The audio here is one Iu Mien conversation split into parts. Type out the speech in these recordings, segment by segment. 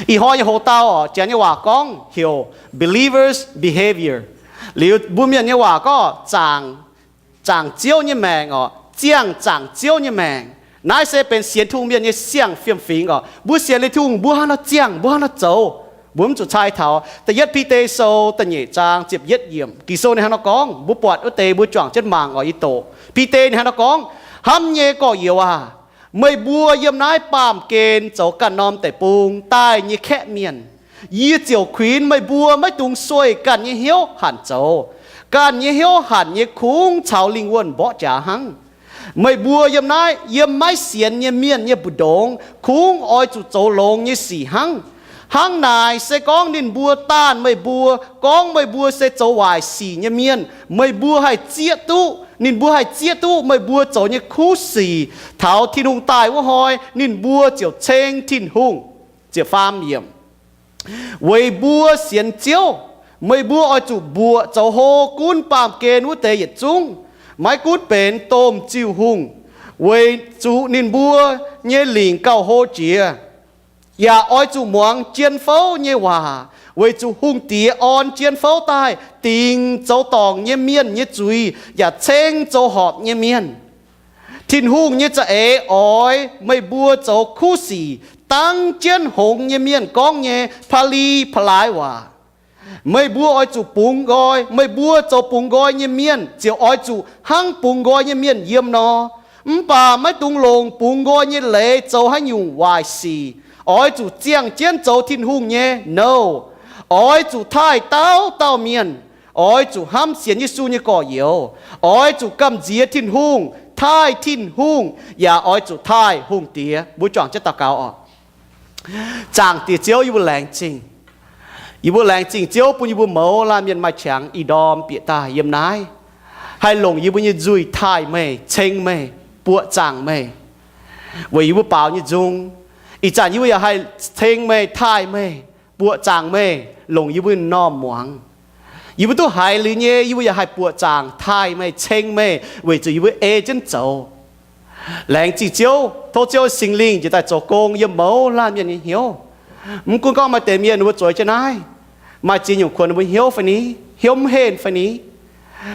Ih hnoi nyei hoc-dauh oc, janx nyei waac gorngv heuc believers' behavior. Liuz mbuo mienh nyei waac gorngv zaangc, zaangc Ziouv nyei maengc oc, ziangh zaangc Ziouv nyei maengc. Naaiv se benx sienx Tin-Hungh mienh nyei siang-fiem-fingx oc. Mbuo sienx liuz Tin-Hungh, mbuo hnangv nor ziangh, mbuo hnangv nor zoux. Mbuo mv zuqc cai taux. Da'yietv Bide Sou da'nyeic zaang ziepc yietv yiemc, Ging-Sou ninh hnangv nor gorngv, mbuo buatc wuov deix mbuo juangc jienv mangc oc, ih doqc. Bide ninh hnangv nor gorngv, Hnamv nyei gorx-youz aac, meih mbuo yiem naaiv baamh gen zoux ganh norm deic-bung daaih nyei kaeqv mienh, yie ziouc kuinx meih mbuo maiv dungx sueih ganh nyei hnyouv hanc zoux. Ganh nyei hnyouv hanc nyei kungx caux lingh wuonh mborqv jaax hnangv. Meih mbuo yiem naaiv, yiem maiv sienx nyei mienh nyei mbu'ndongx kungx oix zuqc zoux longx nyei sic hnangv. Hnangv naaic se gorngv ninh mbuo daanh meih mbuo, gorngv meih mbuo se zoux waaic sic nyei mienh. Meih mbuo haih zieqv duqv, ninh mbuo haih zieqv duqv meih mbuo zoux nyei kuv sic. Taux Tin-Hungh daaih wuov hnoi, ninh mbuo ziouc ceng Tin-Hungh. Ziepc faam yiemc. Weic mbuo sienx Ziouv, meih mbuo oix zuqc mbuoqc zoux hlo gunv baamh gen wuov deix yietc zungv, maiv gunv benx domh ziuh hungh, weic zuqc ninh mbuo nyei lingc gauh hlo jiex. Yaac oix zuqc muangx jien-fouv nyei waac, weic zuqc hungh diex orn jien-fouv daaih dingc zoux dorngc nyei mienh nyei zuiz yaac ceng zoux horpc nyei mienh. Tin-Hungh nyei za'eix oix meih mbuo zoux kuv sic, dangv jienv hngongx nyei mienh gorngv nyei pa'li pa'laaix waac. Meih mbuo oix zuqc bungx nqoi. Meih mbuo zoux bungx nqoi nyei mienh ziouc oix zuqc hnangv bungx nqoi nyei mienh yiem nor. Mv baac maiv dungx longc bungx nqoi nyei leiz zoux haaix nyungc waaic sic. Oix zuqc ziangh jienv zoux Tin-Hungh nyei nouh. Oix zuqc taaih dauh dauh mienh. Oix zuqc hnamv sienx Yesu nyei gorx-youz. Oix zuqc gamh nziex Tin-Hungh, taaih Tin-Hungh, yaac oix zuqc taaih hungh diex. Mbuo juangc jienv daux gaux oc. Zaangc Diex Ziouv, yie mbuo laengz zingh. Yie mbuo laengz zingh Ziouv bun yie mbuo mouz laanh mienh maaih qangx ih ndorm bieqc daaih yiem naaiv, haih longc yie mbuo nyei nzuih taaih meih, ceng meih, buoqc zaangc meih, weic yie mbuo baaux nyei nzung. Ih zanc yie mbuo yaac haih ceng meih, taaih meih, buoqc zaangc meih, longc yie mbuo nyei m'normh muangx. Yie mbuo duqv haiz liuz nyei, yie mbuo yaac haih buoqc zaangc, taaih meih, ceng meih, weic zuqc yie mbuo ei jienv zoux. Laengz zingh Ziouv. Tov Ziouv Singx Lingh njiec daaih zoux gong yiem mouz laanh mienh nyei hnyouv. Mv gunv gorngv maaih deix mienh ninh mbuo zueiz jienv naaiv, maaih ziex nyungc kuonx ninh mbuo hnyouv fai ni, hnyouv mv henh fai ni.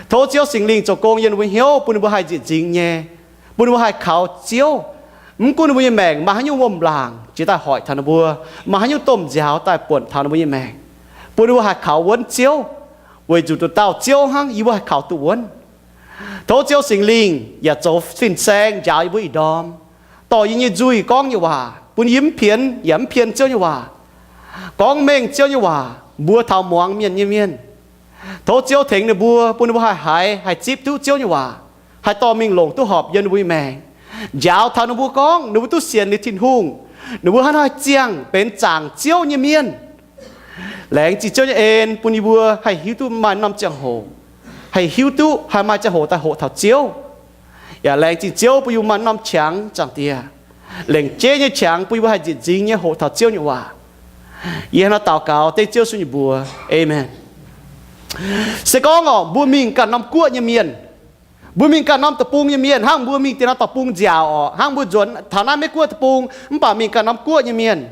Tov Ziouv Singx Lingh zoux gong yiem ninh mbuo hnyouv, bun ninh mbuo haih nzieqc nzingx nyei, bun ninh mbuo haih kaux Ziouv. Mv gunv ninh mbuo nyei maengc maaih haaix nyungc wuom-laangc jiex daaih hoic taux ninh mbuo, maaih haaix nyungc domh nziaaux daaih buonc taux ninh mbuo nyei maengc, bun ninh mbuo haih kaux wuonv Ziouv, weic zuqc nduqc dauh Ziouv hnangv yie mbuo haih kaux duqv wuonv. Tov Ziouv Singx Lingh yaac zoux fin-saeng njaaux yie mbuo ih ndorm, dorh yie nyei nzuih gorngv nyei waac, bun yie mv pienx yaac mv pien Ziouv nyei waac, gorngv mengh Ziouv nyei waac mbuox taux muangx mienh nyei mienh. Tov Ziouv tengx ninh mbuo, bun ninh mbuo haih haiz, haih zipv duqv Ziouv nyei waac, haih dorh mingh longc duqv horpc yiem ninh mbuo nyei maengc, njaaux taux ninh mbuo gorngv ninh mbuo duqv sienx liuz Tin-Hungh, ninh mbuo hnangv haaix ziangh benx zaangc Ziouv nyei mienh. Laengz zingh Ziouv nyei en bun yie mbuo haih hiuv duqv maaih norm ziangh hoc, haih hiuv duqv haih maaih ziangh hoc daaih hoqc taux Ziouv. Yaac laengz zingh Ziouv bun yie mbuo maaih norm qangx, Zaangc Diex, lengc jeiv nyei qangx bun yie mbuo haih nzieqc nzingx nyei hoqc taux Ziouv nyei waac. Yie hnangv naaiv daux gaux dengv Ziouv Yesu nyei mbuox, aamen. Se gorngv orqc, mbuo mingh ganh norm guoqv nyei mienh, mbuo mingh ganh norm deic-bung nyei mienh, hnangv mbuo mingh dien norm deic-bung nziaauc orqc, hnangv mbuo nzuonx taux naaiv Meiv-Guoqv deic-bung mv baac mingh ganh norm guoqv nyei mienh,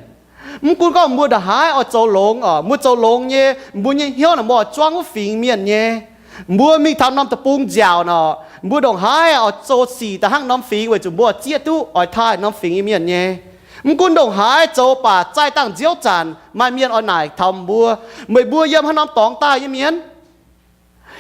mv gunv gorngv mbuo ndongc haaix oix zoux longx orqc, mbuo zoux longx nyei, mbuo nyei hnyouv naaic mbuo oix zuangv wuov fingx mienh nyei. Mbuo mingh taux norm deic-bung nziaauc orqc, mbuo ndongc haaix oix zoux sic daaih hnangv norm fingx weic zuqc mbuo oix zieqv duqv oix taaih norm fingx nyei mienh nyei. Mv gunv ndongc haaix zoux baac zaih dangh nziouv zanc maaih mienh oix naaic taux mbuo, meih mbuo yiem haaix norm dorngx daaih nyei mienh?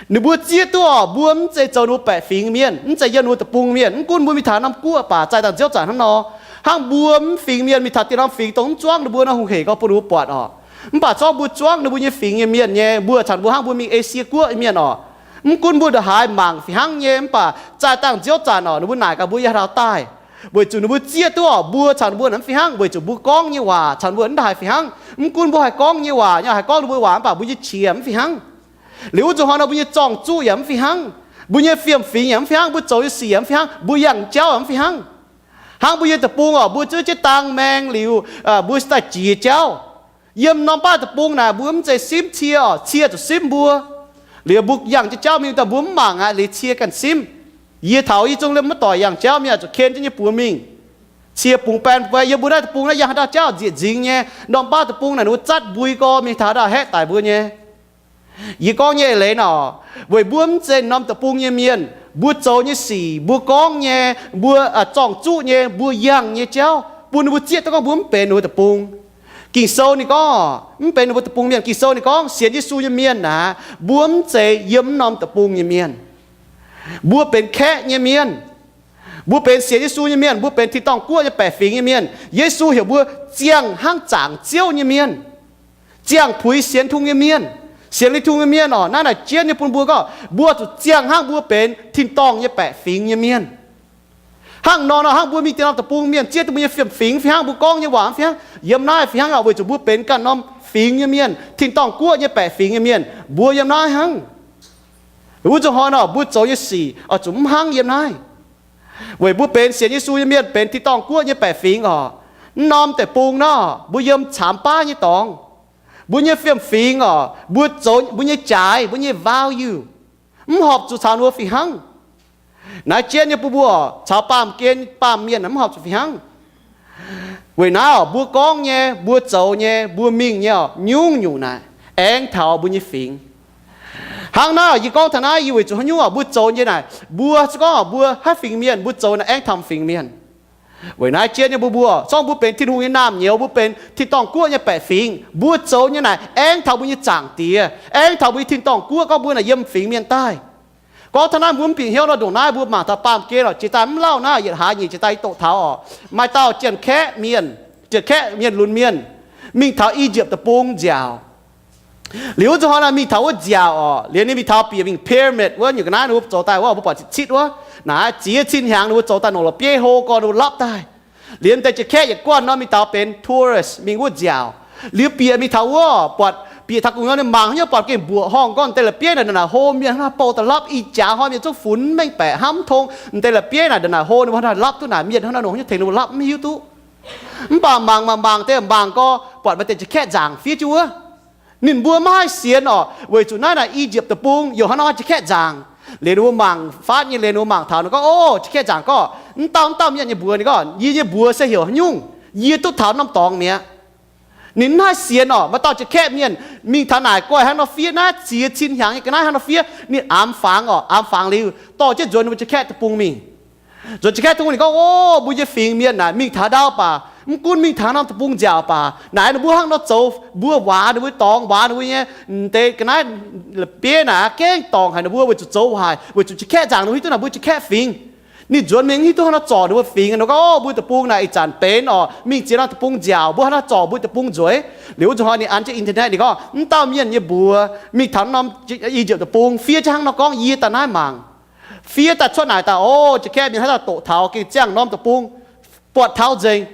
Ninh mbuo zieqv duqv orqc, mbuo mv zeiz zoux ninh mbuo baeqc fingx mienh, mv zeiz yiem ninh mbuo deic-bung mienh. Mv gunv mbuo mingh taux norm guoqv baac zaih dangh nziouv zanc hnangv nor, hnangv mbuo mv fingx mienh mingh taux dien norm fingx dongh mv zuangv ninh mbuo nor, hungh hec gorngv bun ninh mbuo buatc orqc. Mv baac zorqv mbuo zuangv ninh mbuo nyei fingx nyei mienh nyei, mbuo caux ninh mbuo hnangv mbuo mingh Esie guoqv nyei mienh orqc. Mv gunv mbuo ndongc haaix mangc fih hnangv nyei, mv baac zaih dangh nziouv zanc orqc, ninh mbuo naaic gaax mbuo yiem haaix dauh daaih, weic zuqc ninh mbuo zieqv duqv orqc, mbuo caux ninh mbuo naaic mv fih hnangv, weic zuqc mbuo gorngv nyei waac caux ninh mbuo mv ndongc haaix fih hnangv. Mv gunv mbuo haih gorngv nyei waac, yaac haih gorngv ninh mbuo waac, mv baac mbuo nyei qiex mv fih hnangv. Liuz wuov zuqc hnoi nor mbuo nyei zorng-zuqv yaac mv fih hnangv, mbuo nyei fiem-fingx yaac mv fih hnangv, mbuo zoux nyei sic yaac mv fih hnangv, mbuo yangh jauv yaac mv fih hnangv. Hnangv mbuo yiem deic-bung orqc, mbuo zuov jienv dang maeng liuz, mbuo daaih jiex jauv. Yiem norm baav deic-bung naaic mbuo mv zeiz simv cie orqc, cie zuqc simv mbuo. Liuz mbuo yangh jienv jauv mingh daaih mbuo mv mangc aqv, liuz cie ganh simv. Yie taux yie zungv liemh maiv doic yangh jauv mingh, zuqc ken jienv nyei buoz mingh. Cie bungx baen, yiem mbuo naaiv deic-bung naaiv yangh haaix dauh jauv nzieqc nzingx nyei. Norm baav deic-bung naaic ninh mbuo zatv mbui gorx mingh taux haaix dauh haeqv daic mbuo nyei. Yie gorngv nyei eix leiz nor, weic mbuo mv zeiz norm deic-bung nyei mienh, mbuo zoux nyei sic, mbuo gorngv nyei, mbuo zorng-zuqv nyei, mbuo yangh nyei jauv bun ninh mbuo zieqv duqv gorngv mbuo mv benx ninh mbuo deic-bung. Ging-Sou ninh gorngv mv benx ninh mbuo deic-bung mienh. Ging-Sou ninh gorngv sienx Yesu nyei mienh naaic, mbuo mv zeiz yiem mv norm deic-bung nyei mienh. Mbuo benx kaeqv nyei mienh. Mbuo benx sienx Yesu nyei mienh, mbuo benx tin-dorngh guoqv nyei baeqc fingx nyei mienh. Yesu heuc mbuo ziangh hnangv zaangc Ziouv nyei mienh, ziangh puix sienx Tin-Hungh nyei mienh, sienx Tin-Hungh nyei mienh oc. Naaiv naaic jienv nyei bun mbuo gorngv mbuo zuqc ziangh hnangv mbuo benx tin-dorngh nyei baeqc fingx nyei mienh. Hnangv nor nor hnangv mbuo mingh deix norm deic-bung mienh zieqv duqv mbuo nyei fiem-fingx fih hnangv, mbuo gorngv nyei waac fih hnangv, yiem naaiv fih hnangv oc, weic zuqc mbuo benx ganh norm fingx nyei mienh, tin-dorngh guoqv nyei baeqc fingx nyei mienh, mbuo yiem naaiv hnangv. Wuov zuqc hnoi nor mbuo zoux nyei sic oix zuqc mv hnangv yiem naaiv. Weic mbuo benx sienx Yesu nyei mienh, benx tin-dorngh guoqv nyei baeqc fingx oc, mv norm deic-bung nor mbuo yiem caamx baav nyei dorngx. Mbuo nyei fiem-fingx oc, mbuo zoux, mbuo nyei jaaix, mbuo nyei value mv horpc zuqc caux ninh mbuo fih hnangv. Naaiv jienv nyei bun mbuo caux baamh gen baamh mienh mv horpc zuqc fih hnangv. Weic naaiv oc, mbuo gorngv nyei, mbuo zoux nyei, mbuo mingh nyei oc, nyungc-nyungc naaic aengx taux mbuo nyei fingx. Hnangv naaiv yie gorngv taux naaiv, yie weic zuqc haaix nyungc oc, mbuo zoux nyei naaic, mbuo se gorngv oc, mbuo haiv fingx mienh, mbuo zoux naaic aengx taux fingx mienh. Weic naaiv jienv nyei mbuo, mbuo zorngv mbuo benx Tin-Hungh nyei naamh nyouz, mbuo benx tin-dorngh guoqv nyei baeqc fingx, mbuo zoux nyei naaic aengx taux mbuo nyei Zaangc Diex, aengx taux mbuo nyei tin-dorngh guoqv, gorngv mbuo naaic yiem fingx mienh daaih. Gorngv taux naaiv mbuo mv bieqc hnyouv nor, ndongc naaiv mbuo mangc taux baamh gen oc, jiex daaih mv lauh naaiv yietc hlaax nyeic jiex daaih yie doqc taux oc, maaih dauh Janx-Kaeqv mienh, Janx-Kaeqv mienh lunx mienh, mingh taux I^yipv Deic-Bung nziaauc. Liuz wuov zuqc hnoi naaic mingh taux wuov nziaauc oc, liuz ninh mingh taux bieqc mingh pyramid wuov, nyungc ga'naaiv ninh mbuo zoux daaih wuov, mbuo buatc ziex citv wuov, naaic ziex cin hnyangx ninh mbuo zoux daaih nongc la'bieiv hlo gorn ninh mbuo lapv daaih. Liuz deix Janx-Kaeqv yietc guanh nor mingh taux benx tourist mingh wuov nziaauc. Liuz bieqc mingh taux wuov, buatc bieqc taux gu'nyuoz ninh mangc haaix nyungc buatc gengh mbuoqc horngh gorngv deix la'bieiv naaic ndongc naaic hlo mienh hnangv, bouh daaih lapv ih jaax hnoi mienh zungv funx mengh baeqc hnamv tong, deix la'bieiv naaic ndongc naaic hlo ninh mbuo hnangv naaic lapv duqv naaic mienh hnangv naaic nongc haaix nyungc tengx ninh mbuo lapv mv hiuv duqv. Mv baac mangc mangc mangc deix mangc gorx buatc maaih deix Janx-Kaeqv nzaangc fiev jienv wuov. Ninh mbuo maiv haih sienx oc, weic zuqc naaiv naaic I^yipv Deic-Bung yaac hnangv nor Janx-Kaeqv nzaangc. Liuz ninh mbuo mangc fatv nyei, liuz ninh mbuo mangc taux ninh gorngv, O, Janx-Kaeqv nzaangc gorngv, mv dauh mv dauh mienh nyei mbuox ninh gorngv, yie nyei mbuox se heuc haaix nyungc? Yie duqv taux norm dorngx mi'aqv. Ninh mv haih sienx oc. Maaih dauh Janx-Kaeqv mienh mingh taux naaic guaih hnangv nor fiev, naaiv ziex cin hnyangx nyei ga'naaiv hnangv nor fiev, ninh amx fangx oc, amx fangx liuz dorh jienv nzuonx ninh mbuo Janx-Kaeqv Deic-Bung mingh. Nzuonx Janx-Kaeqv Deic-Bung ninh gorngv, O, mbuo nyei fingx mienh naaic mingh taux ndau baac mv gunv mingh taux norm deic-bung nziaauc baac naaic ninh mbuo hnangv nor zoux, mbuo waaz ninh mbuo dorngx, waaz ninh mbuo nyei deix ga'naaiv la'bieiv naaic gengh dorngc haic ninh mbuo weic zuqc zoux waaic, weic zuqc Janx-Kaeqv nzaangc ninh mbuo hiuv duqv naaic mbuo Janx-Kaeqv fingx. Ninh nzuonx mingh hiuv duqv hnangv nor zorc ninh mbuo fingx, ninh gorngv, O, mbuo deic-bung naaic ih zanc benx oc, mingh ziex norm deic-bung nziaauc, mbuo hnangv nor zorc mbuo deic-bung nzueic. Liuz wuov zuqc hnoi ninh an jienv internet ninh gorngv, Mv dauh mienh nyei mbuox mingh taux norm I^yipv Deic-Bung fiev jienv hnangv nor gorngv, yie daaih naaiv mangc. Fiev daaih cuotv naaic daaih, o, Janx-Kaeqv mienh haaix dauh doqc taux gengh ziangh norm deic-bung, buatc taux nzengc.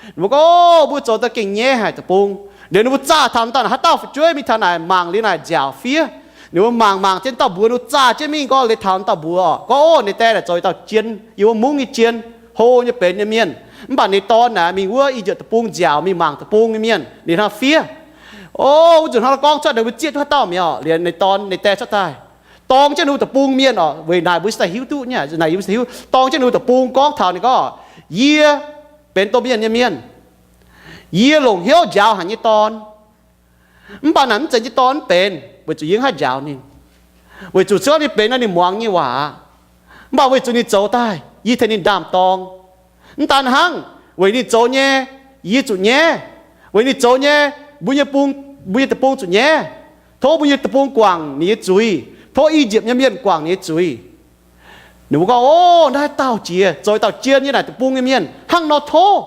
Ninh mbuo gorngv, O, mbuo zoux daaih gengh nyaiv haic deic-bung. Liuz ninh mbuo zaah taux dauh naaic haaix dauh fu'jueiv mingh taux naaic mangc liuz naaic nziaauc fiev. Ninh mbuo mangc mangc jienv dauh mbuox ninh zaah jienv mingh gorngv liuz taux dauh mbuox oc, gorngv, O, ninh die naaic zoux dauh jien, yie mbuo mungv nyei jien, hlo nyei benx nyei mienh. Mv baac ninh dorn naaic mingh wuov I^yipv Deic-Bung nziaauc mingh mangc deic-bung nyei mienh, ninh hnangv fiev. O, wuov nzunc hnangv nor gorngv cuotv ninh mbuo zieqv duqv haaix dauh mi'aqv oc. Liuz ninh dorn ninh die cuotv daaih dorng jienv ninh mbuo deic-bung mienh oc, weic naaic mbuo se daaih hiuv duqv nyei, naaic yie mbuo se hiuv, dorng jienv ninh mbuo deic-bung gorngv taux ninh gorngv, Yie benx domh mienh nyei mienh. Yie longc hnyouv njaaux haic nyei dorn. Mv baac naaic mv zeiz nyei dorn mv benx, weic zuqc yie mv haih njaaux ninh. Weic zuqc se gorngv ninh benx nor ninh muangx nyei waac. Mv baac weic zuqc ninh zoux daaih, yie tengx ninh ndaam-dorng. Mv daan hnangv, weic ninh zoux nyei, yie zuqc nyaiv. Weic ninh zoux nyei, mbuo nyei bung, mbuo nyei deic-bung zuqc nyaiv. Tov mbuo nyei deic-bung guangc ninh nyei zuiz. Tov I^yipv nyei mienh guangc ninh nyei zuiz. Ninh mbuo gorngv, O, naaiv dauh jiex zoux dauh jien nyei naaic deic-bung nyei mienh hnangv nor tov.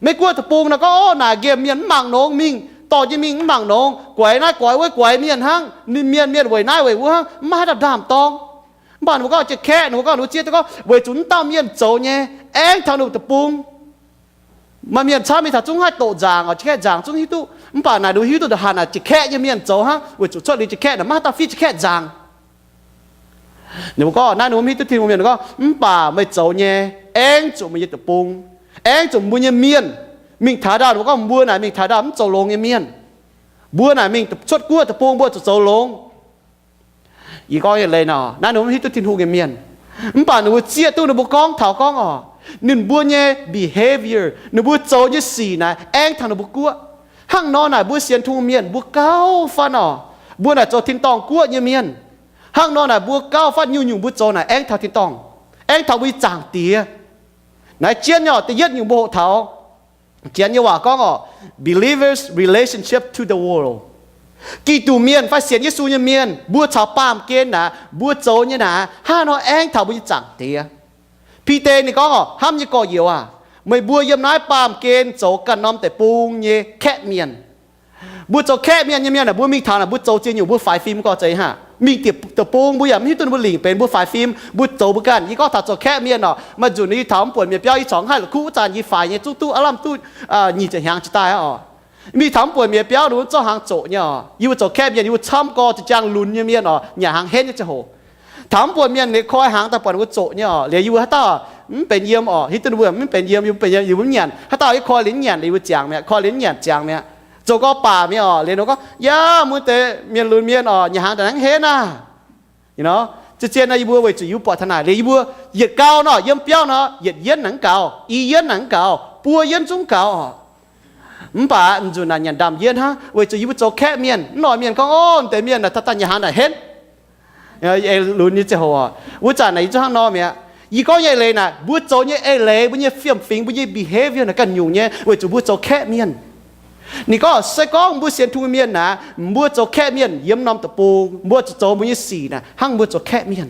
Meiv Guoqv deic-bung nor gorngv, O, naaic nqemh mienh mv mangc nongx mingh, dorh jienv mingh mv mangc nongx, guaix naaiv guaix wuov guaix mienh hnangv, ninh mienh mienh weic naaiv weic wuov hnangv, mv maaih haaix dauh ndaam-dorng. Mv baac ninh mbuo gorngv Janx-Kaeqv, ninh mbuo gorngv ninh mbuo zieqv duqv gorngv weic zuqc mv dauh mienh zoux nyei aengx taux ninh mbuo deic-bung. Maaih mienh camv mingh taux zungv haih doqc nzaangc oc, Janx-Kaeqv nzaangc zungv hiuv duqv. Mv baac naaic ninh mbuo hiuv duqv ndongc haaix naaic Janx-Kaeqv nyei mienh zoux hnangv, weic zuqc cuotv liuz Janx-Kaeqv naaic maiv haaix dauh fiev Janx-Kaeqv nzaangc. Ninh mbuo gorngv naaiv ninh mbuo mv hiuv duqv Tin-Hungh mienh gorngv, Mv baac meih zoux nyei aengx zuqc meih nyei deic-bung, aengx zuqc mbuo nyei mienh mingh taux ndau. Ninh mbuo gorngv mbuo naaic mingh taux ndau mv zoux longx nyei mienh. Mbuo naaic mingh cuotv guoqv deic-bung mbuo zuqc zoux longx. Yie gorngv nyei leiz nor, naaiv ninh mbuo mv hiuv duqv Tin-Hungh nyei mienh. Mv baac ninh mbuo zieqv duqv ninh mbuo gorngv taux gorngv oc, Ninh mbuo nyei behavior, ninh mbuo zoux nyei sic naaic aengx taux ninh mbuo guoqv. Hnangv nor naaic mbuo sienx Tin-Hungh mienh mbuo gauh fanh oc, mbuo naaic zoux tin-dorngh guoqv nyei mienh. Hnangv nor naaic mbuo gauh fanh nyungc-nyungc mbuo zoux naaic aengx taux tin-dorngh, aengx taux mbuo nyei Zaangc Diex. Naaiv jienv nyei oc, da'yietv nyungc mbuo hoqc taux, Janx nyei waac gorngv oc, believers' relationship to the world. Giduc mienh fai sienx Yesu nyei mienh, mbuo caux baamh gen naaic, mbuo zoux nyei naaic, hnangv nor aengx taux mbuo nyei Zaangc Diex. Bide ninh gorngv oc, hnamv nyei gorx-youz aah, meih mbuo yiem naaiv baamh gen zoux ganh norm deic-bung nyei kaeqv mienh. Mbuo zoux kaeqv mienh nyei mienh aah, mbuo mingh taux naaic mbuo zoux ziex nyungc mbuo faix fim gorx zeiz hnangv. Mingh deic-bung mbuo yaac mv hiuv duqv ninh mbuo lingc benx mbuo faix fim, mbuo zoux mbuo ganh. Yie gorngv taux zoux kaeqv mienh oc, maaih nzunc yie taux mv buonc mienh biauv, yie corc mv haih la'kuqv wuov zanc yie faix nyei, zuqv duqv aav lamh duqv nyic ziepc hnyangx jiex daaih oc. Mingh taux mv buonc mienh biauv ninh mbuo zorqv hnaangx zoqc nyei oc. Yie mbuo zoux kaeqv mienh yie mbuo camv gorx za'jangx lunx nyei mienh oc, nyanc hnaangx henv nyei ziangh hoc. Taux mv buonc mienh ninh koi hnaangx daaih buatc ninh mbuo zoqc nyei oc, liuz yie mbuo haaix dauh mv benx yiem oc, hiuv duqv ninh mbuo mv benx yiem, yie mbuo benx yiem, yie mbuo mv nyanc. Haaix dauh yie koi liuz mv nyanc, liuz yie mbuo ziangx mi'aqv, koi liuz mv nyanc ziangx mi'aqv. Zoux gorx baac mienh oc, liuz ninh gorngv, yaac mbuo deix mienh lunx mienh oc, nyanc hnaangx daaih hnangv henv aah. Zien-zien nor yie mbuo weic zuqc yie mbuo buatc taux naaic liuz yie mbuo yietc gau nor, yiem biauv nor yietc yienv naaic mv gaux, i yienv naaic mv gaux, buo yienv zungv gaux oc. Mv baac nzunc naaic nyanc ndaamv-yienv hnangv, weic zuqc yie mbuo zoux kaeqv mienh. Mv norm mienh gorngv, ov, deix mienh naaic taux daaih nyanc hnaangx naaic henv, lunx nyei ziangh hoc. Wuov zanc naaic yie zungv hnangv nor mi'aqv. Yie gorngv nyei eix leiz naaic, mbuo zoux nyei eix leiz, mbuo nyei fiem-fingx, mbuo nyei behavior naaic ganh nyungc nyei, weic zuqc mbuo zoux kaeqv mienh. Ninh gorngv se gorngv mbuo sienx Tin-Hungh mienh naaic, mbuo zoux kaeqv mienh yiem norm deic-bung, mbuo zuqc zoux mbuo nyei sic naaic hnangv mbuo zoux kaeqv mienh.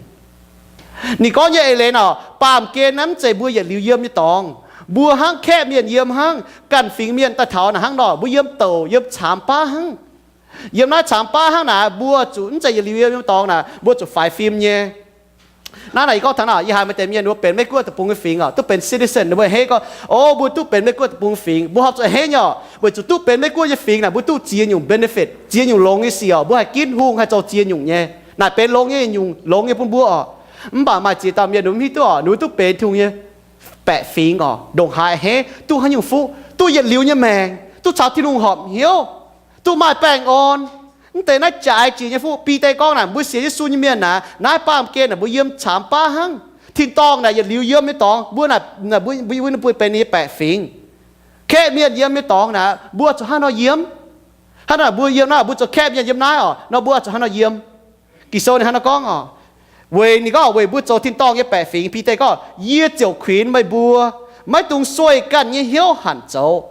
Ninh gorngv nyei eix leiz nor, baamh gen naaiv mv zeiz mbuo yietc liuz yiem nyei dorngx. Mbuo hnangv kaeqv mienh yiem hnangv, ganh fingx mienh daaih taux naaic hnangv nor, mbuo yiem douc yiem caamx baav hnangv. Yiem naaiv caamx baav hnangv naaic, mbuo zuqc mv zeiz yietc liuz yiem nyei dorngx naaic, mbuo zuqc faix fim nyei. Naaiv naaic yie gorngv taux naaic, yie haiz maaih deix mienh mbuo benx Meiv-Guoqv deic-bung nyei fingx oc, duqv benx citizen, ninh mbuo a'hneiv gorngv, o, mbuo duqv benx Meiv-Guoqv deic-bung fingx. Mbuo horpc zuqc a'hneiv nyei oc, weic zuqc duqv benx Meiv-Guoqv nyei fingx naaic, mbuo duqv ziex nyungc benefit, ziex nyungc longx nyei sic oc. Mbuo haih ginv hungh, haih zoux ziex nyungc nyei. Naaic benx longx nyei nyungc, longx nyei bun mbuo oc. Mv baac maaih ziex dauh mienh ninh mbuo mv hiuv duqv oc, ninh mbuo duqv benx Tin-Hungh nyei baeqc fingx oc, ndongc haaix a'hneiv duqv haaix nyungc fuqv, duqv yietc liuz nyei maengc, duqv caux Tin-Hungh horpc hnyouv, duqv maaih baengh orn. Mv deix naaiv jaaix jiex nyei fuqv. Bide gorngv naaic, mbuo sienx Yesu nyei mienh naaic, naaiv baamh gen naaic mbuo yiem caamx baav hnangv. Tin-dorngh naaic yietc liuz yiem nyei dorngx, mbuo naaic, mbuo, mbuo, mbuo benx ninh nyei baeqc fingx. Kaeqv mienh yiem nyei dorngx naaic, mbuo zuqc hnangv nor yiem. Hnangv naaic mbuo yiem naaiv, mbuo zoux kaeqv mienh yiem naaiv oc, nor mbuo zuqc hnangv nor yiem. Ging-Sou ninh hnangv nor gorngv oc, weic ninh gorngv weic mbuo zoux tin-dorngh nyei baeqc fingx. Bide gorngv, yie ziouc kuinx meih mbuo, maiv dungx sueih ganh nyei hnyouv hanc zoux.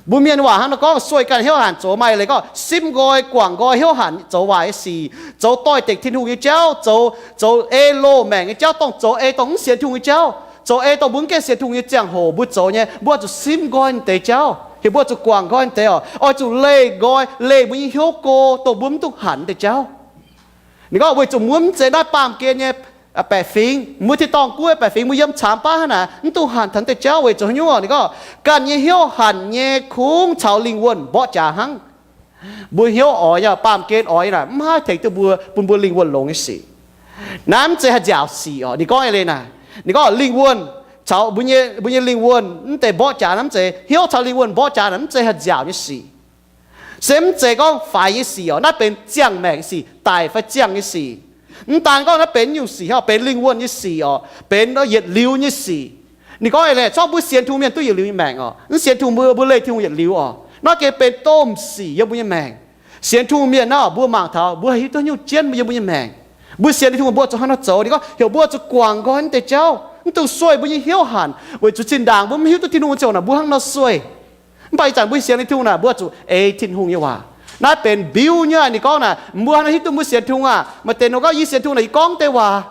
Mbuo mienh waac hnangv nor gorngv, sueih ganh hnyouv hanc zoux maaih leiz gorngv simv nqoi guangc nqoi hnyouv hanc zoux waaic nyei sic, zoux doix-dekc Tin-Hungh nyei jauv, zoux, zoux ei loz maengc nyei jauv, dongh zoux ei dongh mv sienx Tin-Hungh nyei jauv, zoux ei dongh mbuo mv gaengh sienx Tin-Hungh nyei ziangh hoc mbuo zoux nyei, mbuo oix zuqc simv nqoi deix jauv, heuc mbuo oix zuqc guangc nqoi deix oc. Oix zuqc leih nqoi, leih mbuo nyei hnyouv go dongh mbuo mv duqv hanc deix jauv. Ninh gorngv weic zuqc mbuo mv zeiz naaiv baamh gen nyei baeqc fingx, mbuo tin-dorngh guoqv baeqc fingx, mbuo yiem caamx baav hnangv naaic, mv duqv hanc taux deix jauv. Weic zuqc haaix nyungc oc? Ninh gorngv ganh nyei hnyouv hanc nyei kungx caux lingh wuonh mborqv jaax hnangv. Mbuo hnyouv oix nyei, baamh gen oix nyei naaic, mv haih tengx duqv mbuo, bun mbuo lingh wuonh longx nyei sic. Naaiv mv zeiz haih nziaauc sic oc. Ninh gorngv nyei leiz naaic, ninh gorngv lingh wuonh caux mbuo nyei, mbuo nyei lingh wuonh mv deix mborqv jaax naaiv, mv zeiz hnyouv caux lingh wuonh mborqv jaax naaic, mv zeiz haih nziaauc nyei sic. Se mv zeiz gorngv faix nyei sic oc. Naaiv benx ziangh maengc nyei sic, daic fai ziangh nyei sic. Mv daan gorngv naaiv benx nyungc sic, haaix benx lingh wuonh nyei sic oc, benx yietc liuz nyei sic. Ninh gorngv eix leiz, zorqv mbuo sienx Tin-Hungh mienh duqv yietc liuz nyei maengc oc. Mv sienx Tin-Hungh mbuo, mbuo leih Tin-Hungh yietc liuz oc. Naaiv gengh benx domh sic yiem mbuo nyei maengc. Sienx Tin-Hungh mienh naaiv, mbuo mangc taux mbuo haih hiuv duqv nyungc jienv yiem mbuo nyei maengc. Mbuo sienx Tin-Hungh mbuo zuqc hnangv nor zoux. Ninh gorngv heuc mbuo zuqc guangc nqoi naaiv deix jauv, mv dungx sueih mbuo nyei hnyouv hanc, weic zuqc zinh ndaangc mbuo mv hiuv duqv Tin-Hungh ziangh hoc naaic mbuo hnangv nor sueih. Mv baac ih zanc mbuo sienx Tin-Hungh naaic, mbuo zuqc ei Tin-Hungh nyei waac. Naaiv benx mbiuv nyei. Ninh gorngv naaic, mbuo hnangv nor hiuv duqv mbuo sienx Tin-Hungh aah, maaih deix ninh gorngv yie sienx Tin-Hungh naaic, yie gorngv deix waac.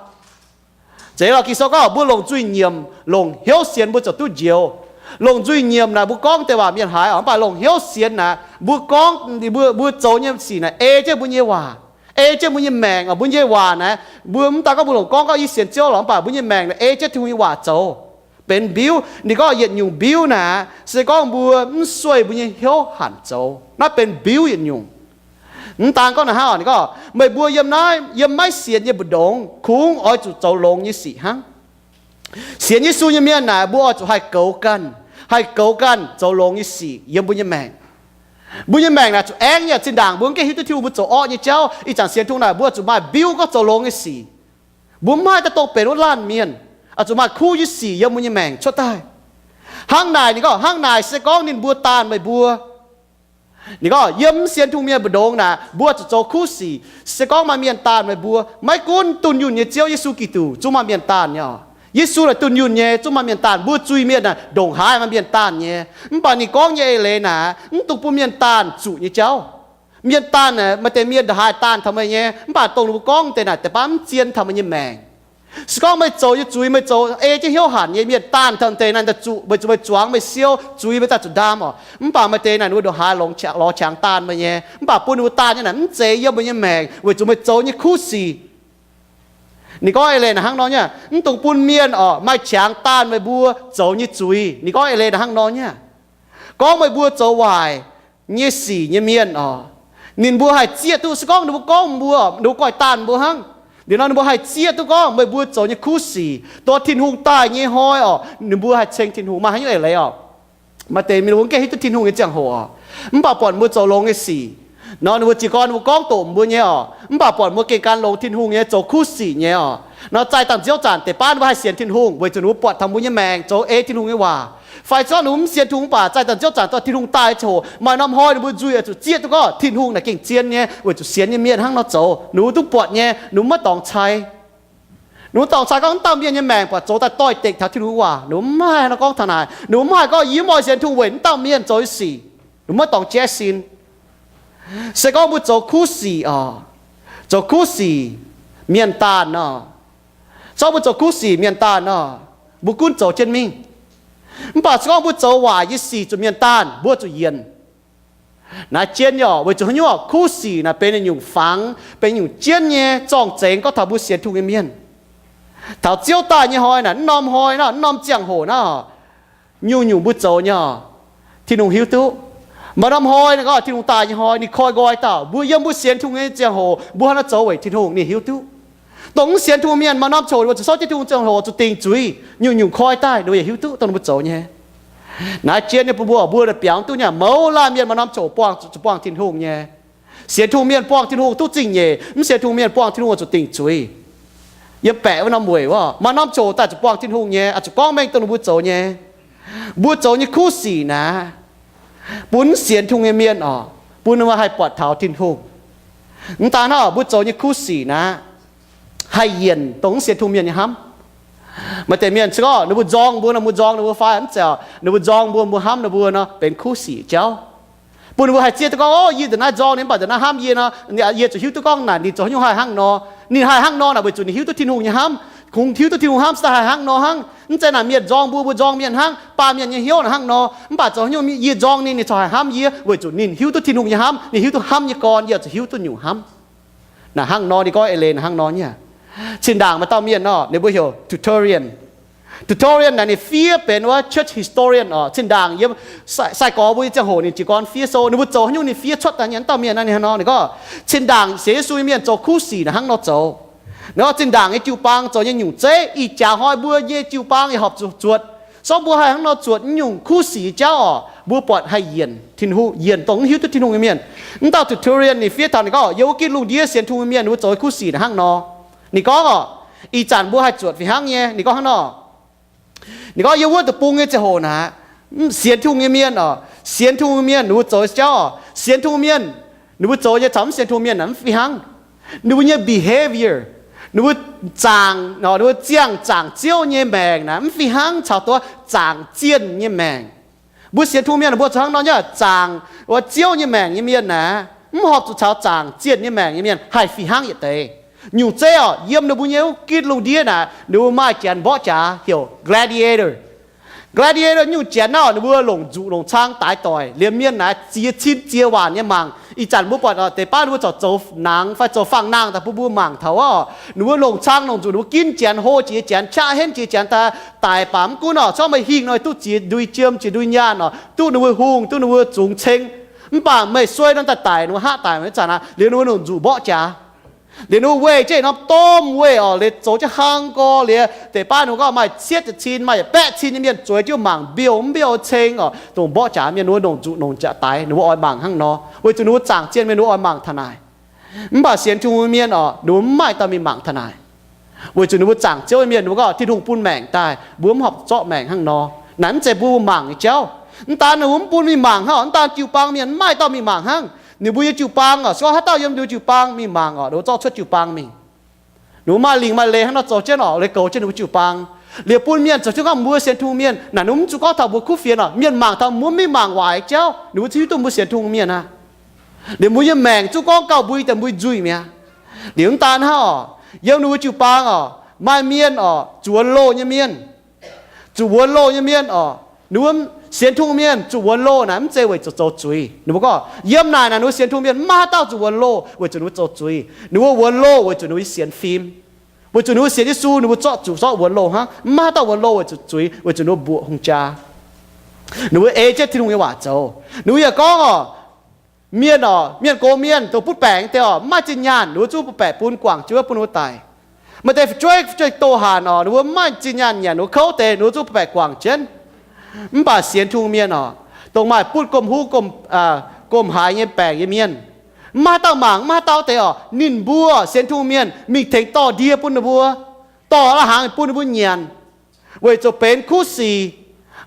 Zeiz lorqc, Ging-Sou gorngv mbuo longc nzuih nyiemc, longc hnyouv sienx mbuo ziouc duqv njoux. Longc nzuih nyiemc naaic mbuo gorngv deix waac mienh haiz oc, mv baac longc hnyouv sienx naaic, mbuo gorngv, mbuo, mbuo zoux nyei sic naaic ei jienv mbuo nyei waac, ei jienv mbuo nyei maengc oc. Mbuo nyei waac naaic, mbuo mv daan gorngv mbuo longc gorngv gorngv yie sienx Ziouv lorqc, mv baac mbuo nyei maengc naaic ei jienv Tin-Hungh nyei waac zoux. Benx mbiuv. Ninh gorngv yietc nyungc mbiuv naaic se gorngv mbuo mv sueih mbuo nyei hnyouv hanc zoux. Naaiv benx mbiuv yietc nyungc. Mv daan gorngv naaic hnangv oc, ninh gorngv meih mbuo yiem naaiv, yiem maiv sienx nyei mbu'ndongx kungx oix zuqc zoux longx nyei sic hnangv. Sienx Yesu nyei mienh naaic, mbuo oix zuqc haih goux ganh, haih goux ganh zoux longx nyei sic yiem mbuo nyei maengc. Mbuo nyei maengc naaic zuqc aengv nyei. Zinh ndaangc mbuo mv gaengh hiuv duqv Tin-Hungh mbuo zoux orqv nyei jauv, ih zanc sienx Tin-Hungh naaic mbuo zuqc maaih mbiuv gorngv zoux longx nyei sic. Mbuo mv haih daaih dongh benx wuov laanh mienh. zuqc maaih kuv nyei sic yiem mbuo nyei maengc cuotv daaih. Hnangv naaic, ninh gorngv, hnangv naaic se gorngv ninh mbuo daanh meih mbuo. Ninh gorngv, yiem mv sienx Tin-Hungh mienh mbu'ndongx naaic, mbuo zuqc zoux kuv sic. Se gorngv maaih mienh daanh meih mbuo, maiv gunv dunh yunh nyei Ziouv Yesu Giduc zungv maaih mienh daanh nyei oc. Yesu naaic dunh yunh nyei, zungv maaih mienh daanh. Mbuo zuiz-mienh naaic ndongc haaix maaih mienh daanh nyei. Mv baac ninh gorngv nyei eix leiz naaic, mv dungx bun mienh daanh zuqc nyei jauv. Mienh daanh naaic, maaih deix mienh ndongc haaix daanh taux meih nyei, mv baac dongh ninh mbuo gorngv deix naaic, deix baav mv zien taux meih nyei maengc. Se gorngv meih zoux nyei zuiz, meih zoux ei jienv hnyouv hanc nyei, mienh daanh taux deix naaic daaih zuqc, weic zuqc meih zuangx meih siou, zuiz meih daaih zuqc ndaam oc. Mv baac maaih deix naaic ninh mbuo ndongc haaix lorz qangx daanh meih nyei, mv baac bun ninh mbuo daanh nyei naaic mv zeiz yiem meih nyei maengc, weic zuqc meih zoux nyei kuv sic. Ninh gorngv eix leiz naaic hnangv nor nyei, mv dungx bun mienh oc maaih qangx daanh meih mbuo zoux nyei zuiz. Ninh gorngv eix leiz naaic hnangv nor nyei, gorngv meih mbuo zoux waaic nyei sic nyei mienh oc, ninh mbuo haih zieqv duqv. Se gorngv ninh mbuo gorngv mbuo, ninh mbuo goiv daanh mbuo hnangv, liuz nor ninh mbuo haih zieqv duqv gorngv meih mbuo zoux nyei kuv sic, dongh Tin-Hungh daaih nyei hnoi oc, ninh mbuo haih ceng Tin-Hungh. Maaih haaix nyungc eix leiz oc? Maaih deix mienh ninh mbuo mv gaengh hiuv duqv Tin-Hungh nyei ziangh hoc oc, mv baac buatc mbuo zoux longx nyei sic nor, ninh mbuo jiez gorn ninh mbuo gorngv doqc mbuo nyei oc, mv baac buatc mbuo gengh gan longx Tin-Hungh nyei, zoux kuv sic nyei oc, nor zaih dangh nziouv zanc deix baav ninh mbuo haih sienx Tin-Hungh weic zuqc ninh mbuo buatc taux mbuo nyei maengc zoux ei Tin-Hungh nyei waac. Fai se gorngv ninh mbuo mv sienx Tin-Hungh mv baac zaih dangh nziouv zanc dongh Tin-Hungh daaih nyei ziangh hoc, maaih norm hnoi ninh mbuo nzuih oix zuqc zieqv duqv gorngv Tin-Hungh naaic gengh zien nyei, weic zuqc sienx nyei mienh hnangv nor zoux. Ninh mbuo duqv buatc nyei, ninh mbuo maiv dorngx cai. Ninh mbuo dorngx cai gorngv wuov dauh mienh nyei maengc buatc zoux daaih doix-dekc taux Tin-Hungh waac. Ninh mbuo mv haih nor gorngv taux naaic. Ninh mbuo mv haih gorngv yie mv oix sienx Tin-Hungh weic wuov dauh mienh zoux nyei sic. Ninh mbuo maiv dorngx jaiv sin. Se gorngv mbuo zoux kuv sic oc, zoux kuv sic mienh daanh nor, se gorngv mbuo zoux kuv sic mienh daanh nor, mbuo gunv zoux jienv mingh. Mv baac se gorngv mbuo zoux waaic nyei sic zuqc mienh daanh, mbuo zuqc yienc. Naaiv jien nyei oc, weic zuqc haaix nyungc oc? Kuv sic naaic benx nyungc fangx, benx nyungc jienv nyei zorng-zengx gorngv taux mbuo sienx Tin-Hungh nyei mienh. Taux Ziouv daaih nyei hnoi naaic, mv norm hnoi naaic, mv norm ziangh hoc naaic, nyungc-nyungc mbuo zoux nyei oc, Tin-Hungh hiuv duqv. Maaih norm hnoi naaic gorngv Tin-Hungh daaih nyei hnoi, ninh koi nqoi dauh mbuo. Yiem mbuo sienx Tin-Hungh nyei ziangh hoc mbuo hnangv naaiv zoux weic Tin-Hungh, ninh hiuv duqv. Dongh mv sienx Tin-Hungh mienh maaih norm ziangh hoc ninh mbuo zuqc sortv jienv Tin-Hungh ziangh hoc zuqc dingc zuiz, nyungc-nyungc koi daaih ninh mbuo yaac hiuv duqv dongh ninh mbuo zoux nyei. Naaiv jien nyei bun mbuo, mbuo biaux duqv nyei, mouz laanh mienh maaih norm ziangh hoc buangh zuqc buangh Tin-Hungh nyei. Sienx Tin-Hungh mienh buangh Tin-Hungh duqv zingh nyeic, mv sienx Tin-Hungh mienh buangh Tin-Hungh zuqc dingc zuiz. Yiem baeqc wuov norm weic wuov, maaih norm ziangh hoc daaih zuqc buangh Tin-Hungh nyei, oix zuqc gorngv mengh dongh ninh mbuo zoux nyei. Mbuo zoux nyei kuv sic naaic, bun mv sienx Tin-Hungh nyei mienh oc, bun ninh mbuo haih buatc taux Tin-Hungh. Mv daan hnangv, mbuo zoux nyei kuv sic naaic, haih yienc dongh mv sienx Tin-Hungh mienh nyei hnamv. Maaih deix mienh se gorngv ninh mbuo nzorng mbuo nor, mbuo nzorng ninh mbuo fai mv zeiz, ninh mbuo nzorng mbuo, mbuo hnamv ninh mbuo nor, benx kuv sic jauv. Bun ninh mbuo haih zieqv duqv gorngv, o, yie nza'naaiv nzorng ninh, mv baac nza'naaiv hnamv yie nor, yie zuqc hiuv duqv gorngv naaic ninh zoux haaix nyungc haih hnangv nor. Ninh haih hnangv nor naaic weic zuqc ninh hiuv duqv Tin-Hungh nyei hnamv. Kungx hiuv duqv Tin-Hungh hnamv se daaih haih hnangv nor hnangv. Mv zeiz naaic mienh nzorng mbuo, mbuo nzorng mienh hnangv. Baamh mienh nyei hnyouv naaic hnangv nor. Mv baac zoux haaix nyungc yie nzorng ninh, ninh corc haih hnamv yie, weic zuqc ninh hiuv duqv Tin-Hungh nyei hnamv, ninh hiuv duqv hnamv nyei gorn, yie zuqc hiuv duqv nyungc hnamv. Naaic hnangv nor, ninh gorngv eix leiz naaic hnangv nor nyei. Zinh ndaangc maaih dauh mienh nor, ninh mbuo heuc Tertullian. Tertullian naaic ninh fiev benx wuov church historian oc. Zinh ndaangc yiem sai-gorx mbuo nyei ziangh hoc ninh jiez gorn fiev sou. Ninh mbuo zoux haaix nyungc ninh fiev cuotv daaih nyei. Wuov dauh mienh naaiv ninh hnangv nor, ninh gorngv, zinh ndaangc sienx Yesu nyei mienh zoux kuv sic naaic hnangv nor zoux. Ninh gorngv zinh ndaangc nyei jiu-baang zoux nyei nyungc zeiv, ih jaax hnoi mbuo nyei jiu-baang yaac horpc zuqc zuotc. Se gorngv mbuo haih hnangv nor zuotc nyungc kuv sic jauv oc, mbuo buatc haih yienc Tin-Hungh, yienc dongh mv hiuv duqv Tin-Hungh nyei mienh. Wuov dauh Tertullian ninh fiev taux ninh gorngv, yiem wuov gitv lungh ndiev sienx Tin-Hungh nyei mienh ninh mbuo zoux kuv sic naaic hnangv nor. Ninh gorngv oc, ih zanc mbuo haih zuotc fih hnangv nyei. Ninh gorngv hnangv nor, ninh gorngv yiem wuov deic-bung nyei ziangh hoc naaic, sienx Tin-Hungh nyei mienh oc, sienx Tin-Hungh nyei mienh ninh mbuo zoux jauv oc, sienx Tin-Hungh mienh ninh mbuo zoux nyei caux mv sienx Tin-Hungh mienh naaic mv fih hnangv. Ninh mbuo nyei behavior, ninh mbuo zaangc, ninh mbuo ziangh zaangc Ziouv nyei maengc naaic mv fih hnangv caux duqv zaangc zienh nyei maengc. Mbuo sienx Tin-Hungh mienh mbuo zuqc hnangv nor nyei, zaangc wuov Ziouv nyei maengc nyei mienh naaic, mv horpc zuqc caux zaangc zienh nyei maengc nyei mienh haih fih hnangv yietc deix. Nyungc zeiv oc, yiem ninh mbuo nyei wuov gitv lungh ndiev naaic, ninh mbuo maaih janx mborqv jaax heuc gladiator. Gladiator nyungc janx naaic, ninh mbuo longc nzuqc longc cang daix doic, liemh mienh naaic ziex cin ziex waanc nyei mangc. Ih zanc mbuo buatc deix baav ninh mbuo corc zoux nangx fai zoux fangx-nangh daaih bun mbuo mangc taux oc. Ninh mbuo longc cang longc nzuqc, ninh mbuo ginv janx, hlo jiex janx, qaqv henv jiex janx daaih daic. Baac mv gunv oc, se gorngv meih hingh nor duqv ziex ndui jiem ziex ndui nyaanh oc, duqv ninh mbuo hungh, duqv ninh mbuo zungx ceng. Mv baac meih suei nor daaih daic, ninh mbuo hngaqv daic, mv zanc naaic liuz ninh mbuo longc nzuqc mborqv jaax. Liuz ninh mbuo weih jienv norm domh weih oc, liuz zoux jienv hlang gorx liuz, deix baav ninh mbuo gorngv maaih cietv ziepc cin, maaih yietc baeqv cin nyei mienh zueiz jienv mangc mbiouh mv mbiouh ceng oc. Dongh mborqv jaax mienh ninh mbuo longc nzuqc longc jaax daix, ninh mbuo oix mangc hnangv nor, weic zuqc ninh mbuo zaangc zienh mienh ninh mbuo oix mangc taux naaic. Mv baac sienx Tin-Hungh mienh oc, ninh mbuo mv maaih dauh mingh mangc taux naaic. Weic zuqc ninh mbuo zaangc Ziouv nyei mienh, ninh mbuo gorngv Tin-Hungh bun maengc daaih, mbuo mv horpc zorqv maengc hnangv nor. Naaic mv zeiz mbuo mangc nyei jauv. Mv daan ninh mbuo mv bun mingh mangc hnangv, mv daan jiu-baang mienh, mv maaih dauh mingh mangc hnangv. Ninh mbuo nyei jiu-baang oc, se gorngv haaix dauh yiem ninh mbuo jiu-baang mingh mangc oc, ninh mbuo zorqv cuotv jiu-baang mingh. Ninh mbuo maaih lingc maaih leiz hnangv nor zoux jienv oc, leiz goux jienv ninh mbuo jiu-baang. Liuz bun mienh zoux jienv gorngv mbuo sienx Tin-Hungh mienh naaic, ninh mbuo mv zuqc gorngv taux mbuo kuv fienx oc, mienh mangc taux mbuo mv mingh mangc waaic jauv, ninh mbuo zungv hiuv duqv mbuo sienx Tin-Hungh mienh aqv. Liuz mbuo nyei maengc zungv gorngv gauh mbui deix mbui nzuih mi'aqv. Liuz mv daan hnangv oc, yiem ninh mbuo jiu-baang oc, maaih mienh oc, zuqc wuonx loh nyei mienh. Zuqc wuonx loh nyei mienh oc, ninh mbuo sienx Tin-Hungh mienh zuqc wuonx loh naaic mv zeiz weic zuqc zoux zuiz. Ninh mbuo gorngv yiem naaic naaic ninh mbuo sienx Tin-Hungh mienh mv maaih haaix dauh zuqc wuonx loh weic zuqc ninh mbuo zoux zuiz. Ninh mbuo wuonx loh weic zuqc ninh mbuo sienx fim, weic zuqc ninh mbuo sienx Yesu, ninh mbuo zorqv zuqc zorqv wuonx loh hnangv. Mv maaih haaix dauh wuonx loh weic zuqc zuiz, weic zuqc ninh mbuo mbuoqc hungh jaa. Ninh mbuo ei jienv Tin-Hungh nyei waac zoux. Ninh mbuo yaac gorngv oc, mienh oc, mienh gox mienh dongh butv baengc deix oc, mv maaih zinh nyaanh, ninh mbuo zungv butv baengc bun guangc jienv bun ninh mbuo daic. Maaih deix fu'jueiv, fu'jueiv doh hanc oc, ninh mbuo mv maaih zinh nyaanh nyanc, ninh mbuo kouv deix, ninh mbuo zungv butv baengc guangc jienv. Mv baac sienx Tin-Hungh mienh oc, dongh maaih butv gomh huv, gomh haiz nyei baengc nyei mienh, mv maaih haaix dauh mangc, mv maaih haaix dauh deix oc, ninh mbuo sienx Tin-Hungh mienh mingh tengx dorh ndie bun ninh mbuo, dorh la'hnaangx bun ninh mbuo nyanc, weic zuqc benx kuv sic,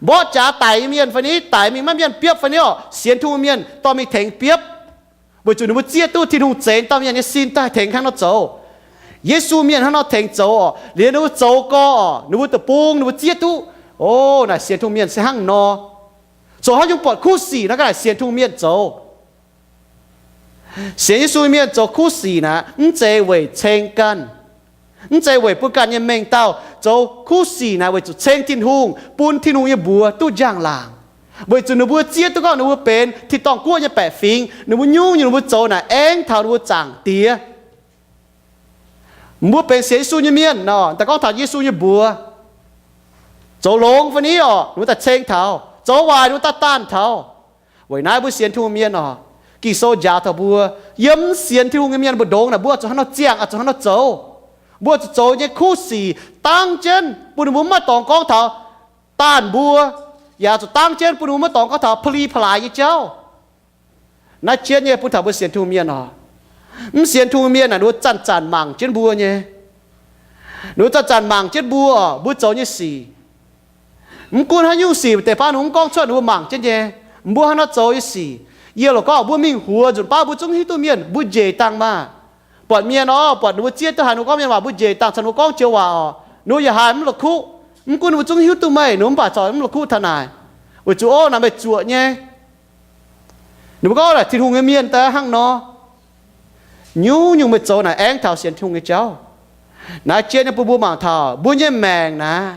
mborqv jaax daic nyei mienh fai niv, daic mingh maiv mienh biopv fai niv oc, sienx Tin-Hungh mienh dorh mingh tengx biopv, weic zuqc ninh mbuo zieqv duqv Tin-Hungh zeix dauh mienh nyei sin daaih tengx hnangv nor zoux. Yesu mienh hnangv nor tengx zoux oc. Liuz ninh mbuo zoux gorx oc, ninh mbuo deic-bung ninh mbuo zieqv duqv, o, naaic sienx Tin-Hungh mienh se hnangv nor. Zoux haaix nyungc buatc kuv sic naaiv ga'naaic sienx Tin-Hungh mienh zoux. Sienx Yesu mienh zoux kuv sic naaic mv zeiz weic ceng ganh, mv zeiz weic bun ganh nyei mengh dauh. Zoux kuv sic naaic weic zuqc ceng Tin-Hungh, bun Tin-Hungh nyei mbuox duqv njang-laangc. Weic zuqc ninh mbuo zieqv duqv gorngv ninh mbuo benx tin-dorngh guoqv nyei baeqc fingx, ninh mbuo nyungc-nyungc ninh mbuo zoux naaic aengx taux ninh mbuo Zaangc Diex. Mbuo benx sienx Yesu nyei mienh nor, daaih gorngv taux Yesu nyei mbuox, zoux longx fai niv oc, ninh mbuo daaih ceng taux. Zoux waaic ninh mbuo daaih daanh taux. Weic naaiv mbuo sienx Tin-Hungh mienh oc, Ging-Sou njaaux taux mbuo, yiem mv sienx Tin-Hungh nyei mienh mbu'ndongx naaic, mbuo zuqc hnangv nor ziangh, zuqc hnangv nor zoux. Mbuo zuqc zoux nyei kuv sic dangv jienv bun ninh mbuo mv maaih dorngx gorngv taux daanh mbuo, yaac zuqc dangv jienv bun ninh mbuo maiv dorngx gorngv taux pa'li pa'laaix nyei jauv. Naaiv jienv nyei bun taux mbuo sienx Tin-Hungh mienh oc. Mv sienx Tin-Hungh mienh naaic, ninh mbuo zanc-zanc mangc jienv mbuo nyei. Ninh mbuo zanc-zanc mangc jienv mbuo oc, mbuo zoux nyei sic. Mv gunv haaix nyungc sic deix baav ninh mbuo mv gorngv cuotv, ninh mbuo mangc jienv nyei. Mbuo hnangv nor zoux nyei sic, yie loc gorngv mbuo mingh huox nzunc baav mbuo zungv hiuv duqv mienh, mbuo njiec dangh maah. Buatc mienh oc, buatc ninh mbuo zieqv duqv haaix ninh mbuo gorngv mienh waac, mbuo njiec dangh caux ninh mbuo gorngv joux waac oc, ninh mbuo yaac haiz mv la'kuqv. Mv gunv ninh mbuo zungv hiuv duqv meih, ninh mbuo mv baac corc mv la'kuqv taux naaic, weic zuqc, o, naaic meih zuoqc nyei. Ninh mbuo gorngv naaic Tin-Hungh nyei mienh daaih hnangv nor. Nyungc-nyungc meih zoux naaic aengv taux sienx Tin-Hungh nyei jauv. Naaiv jienv nyei bun mbuo mangc taux mbuo nyei maengc naaic,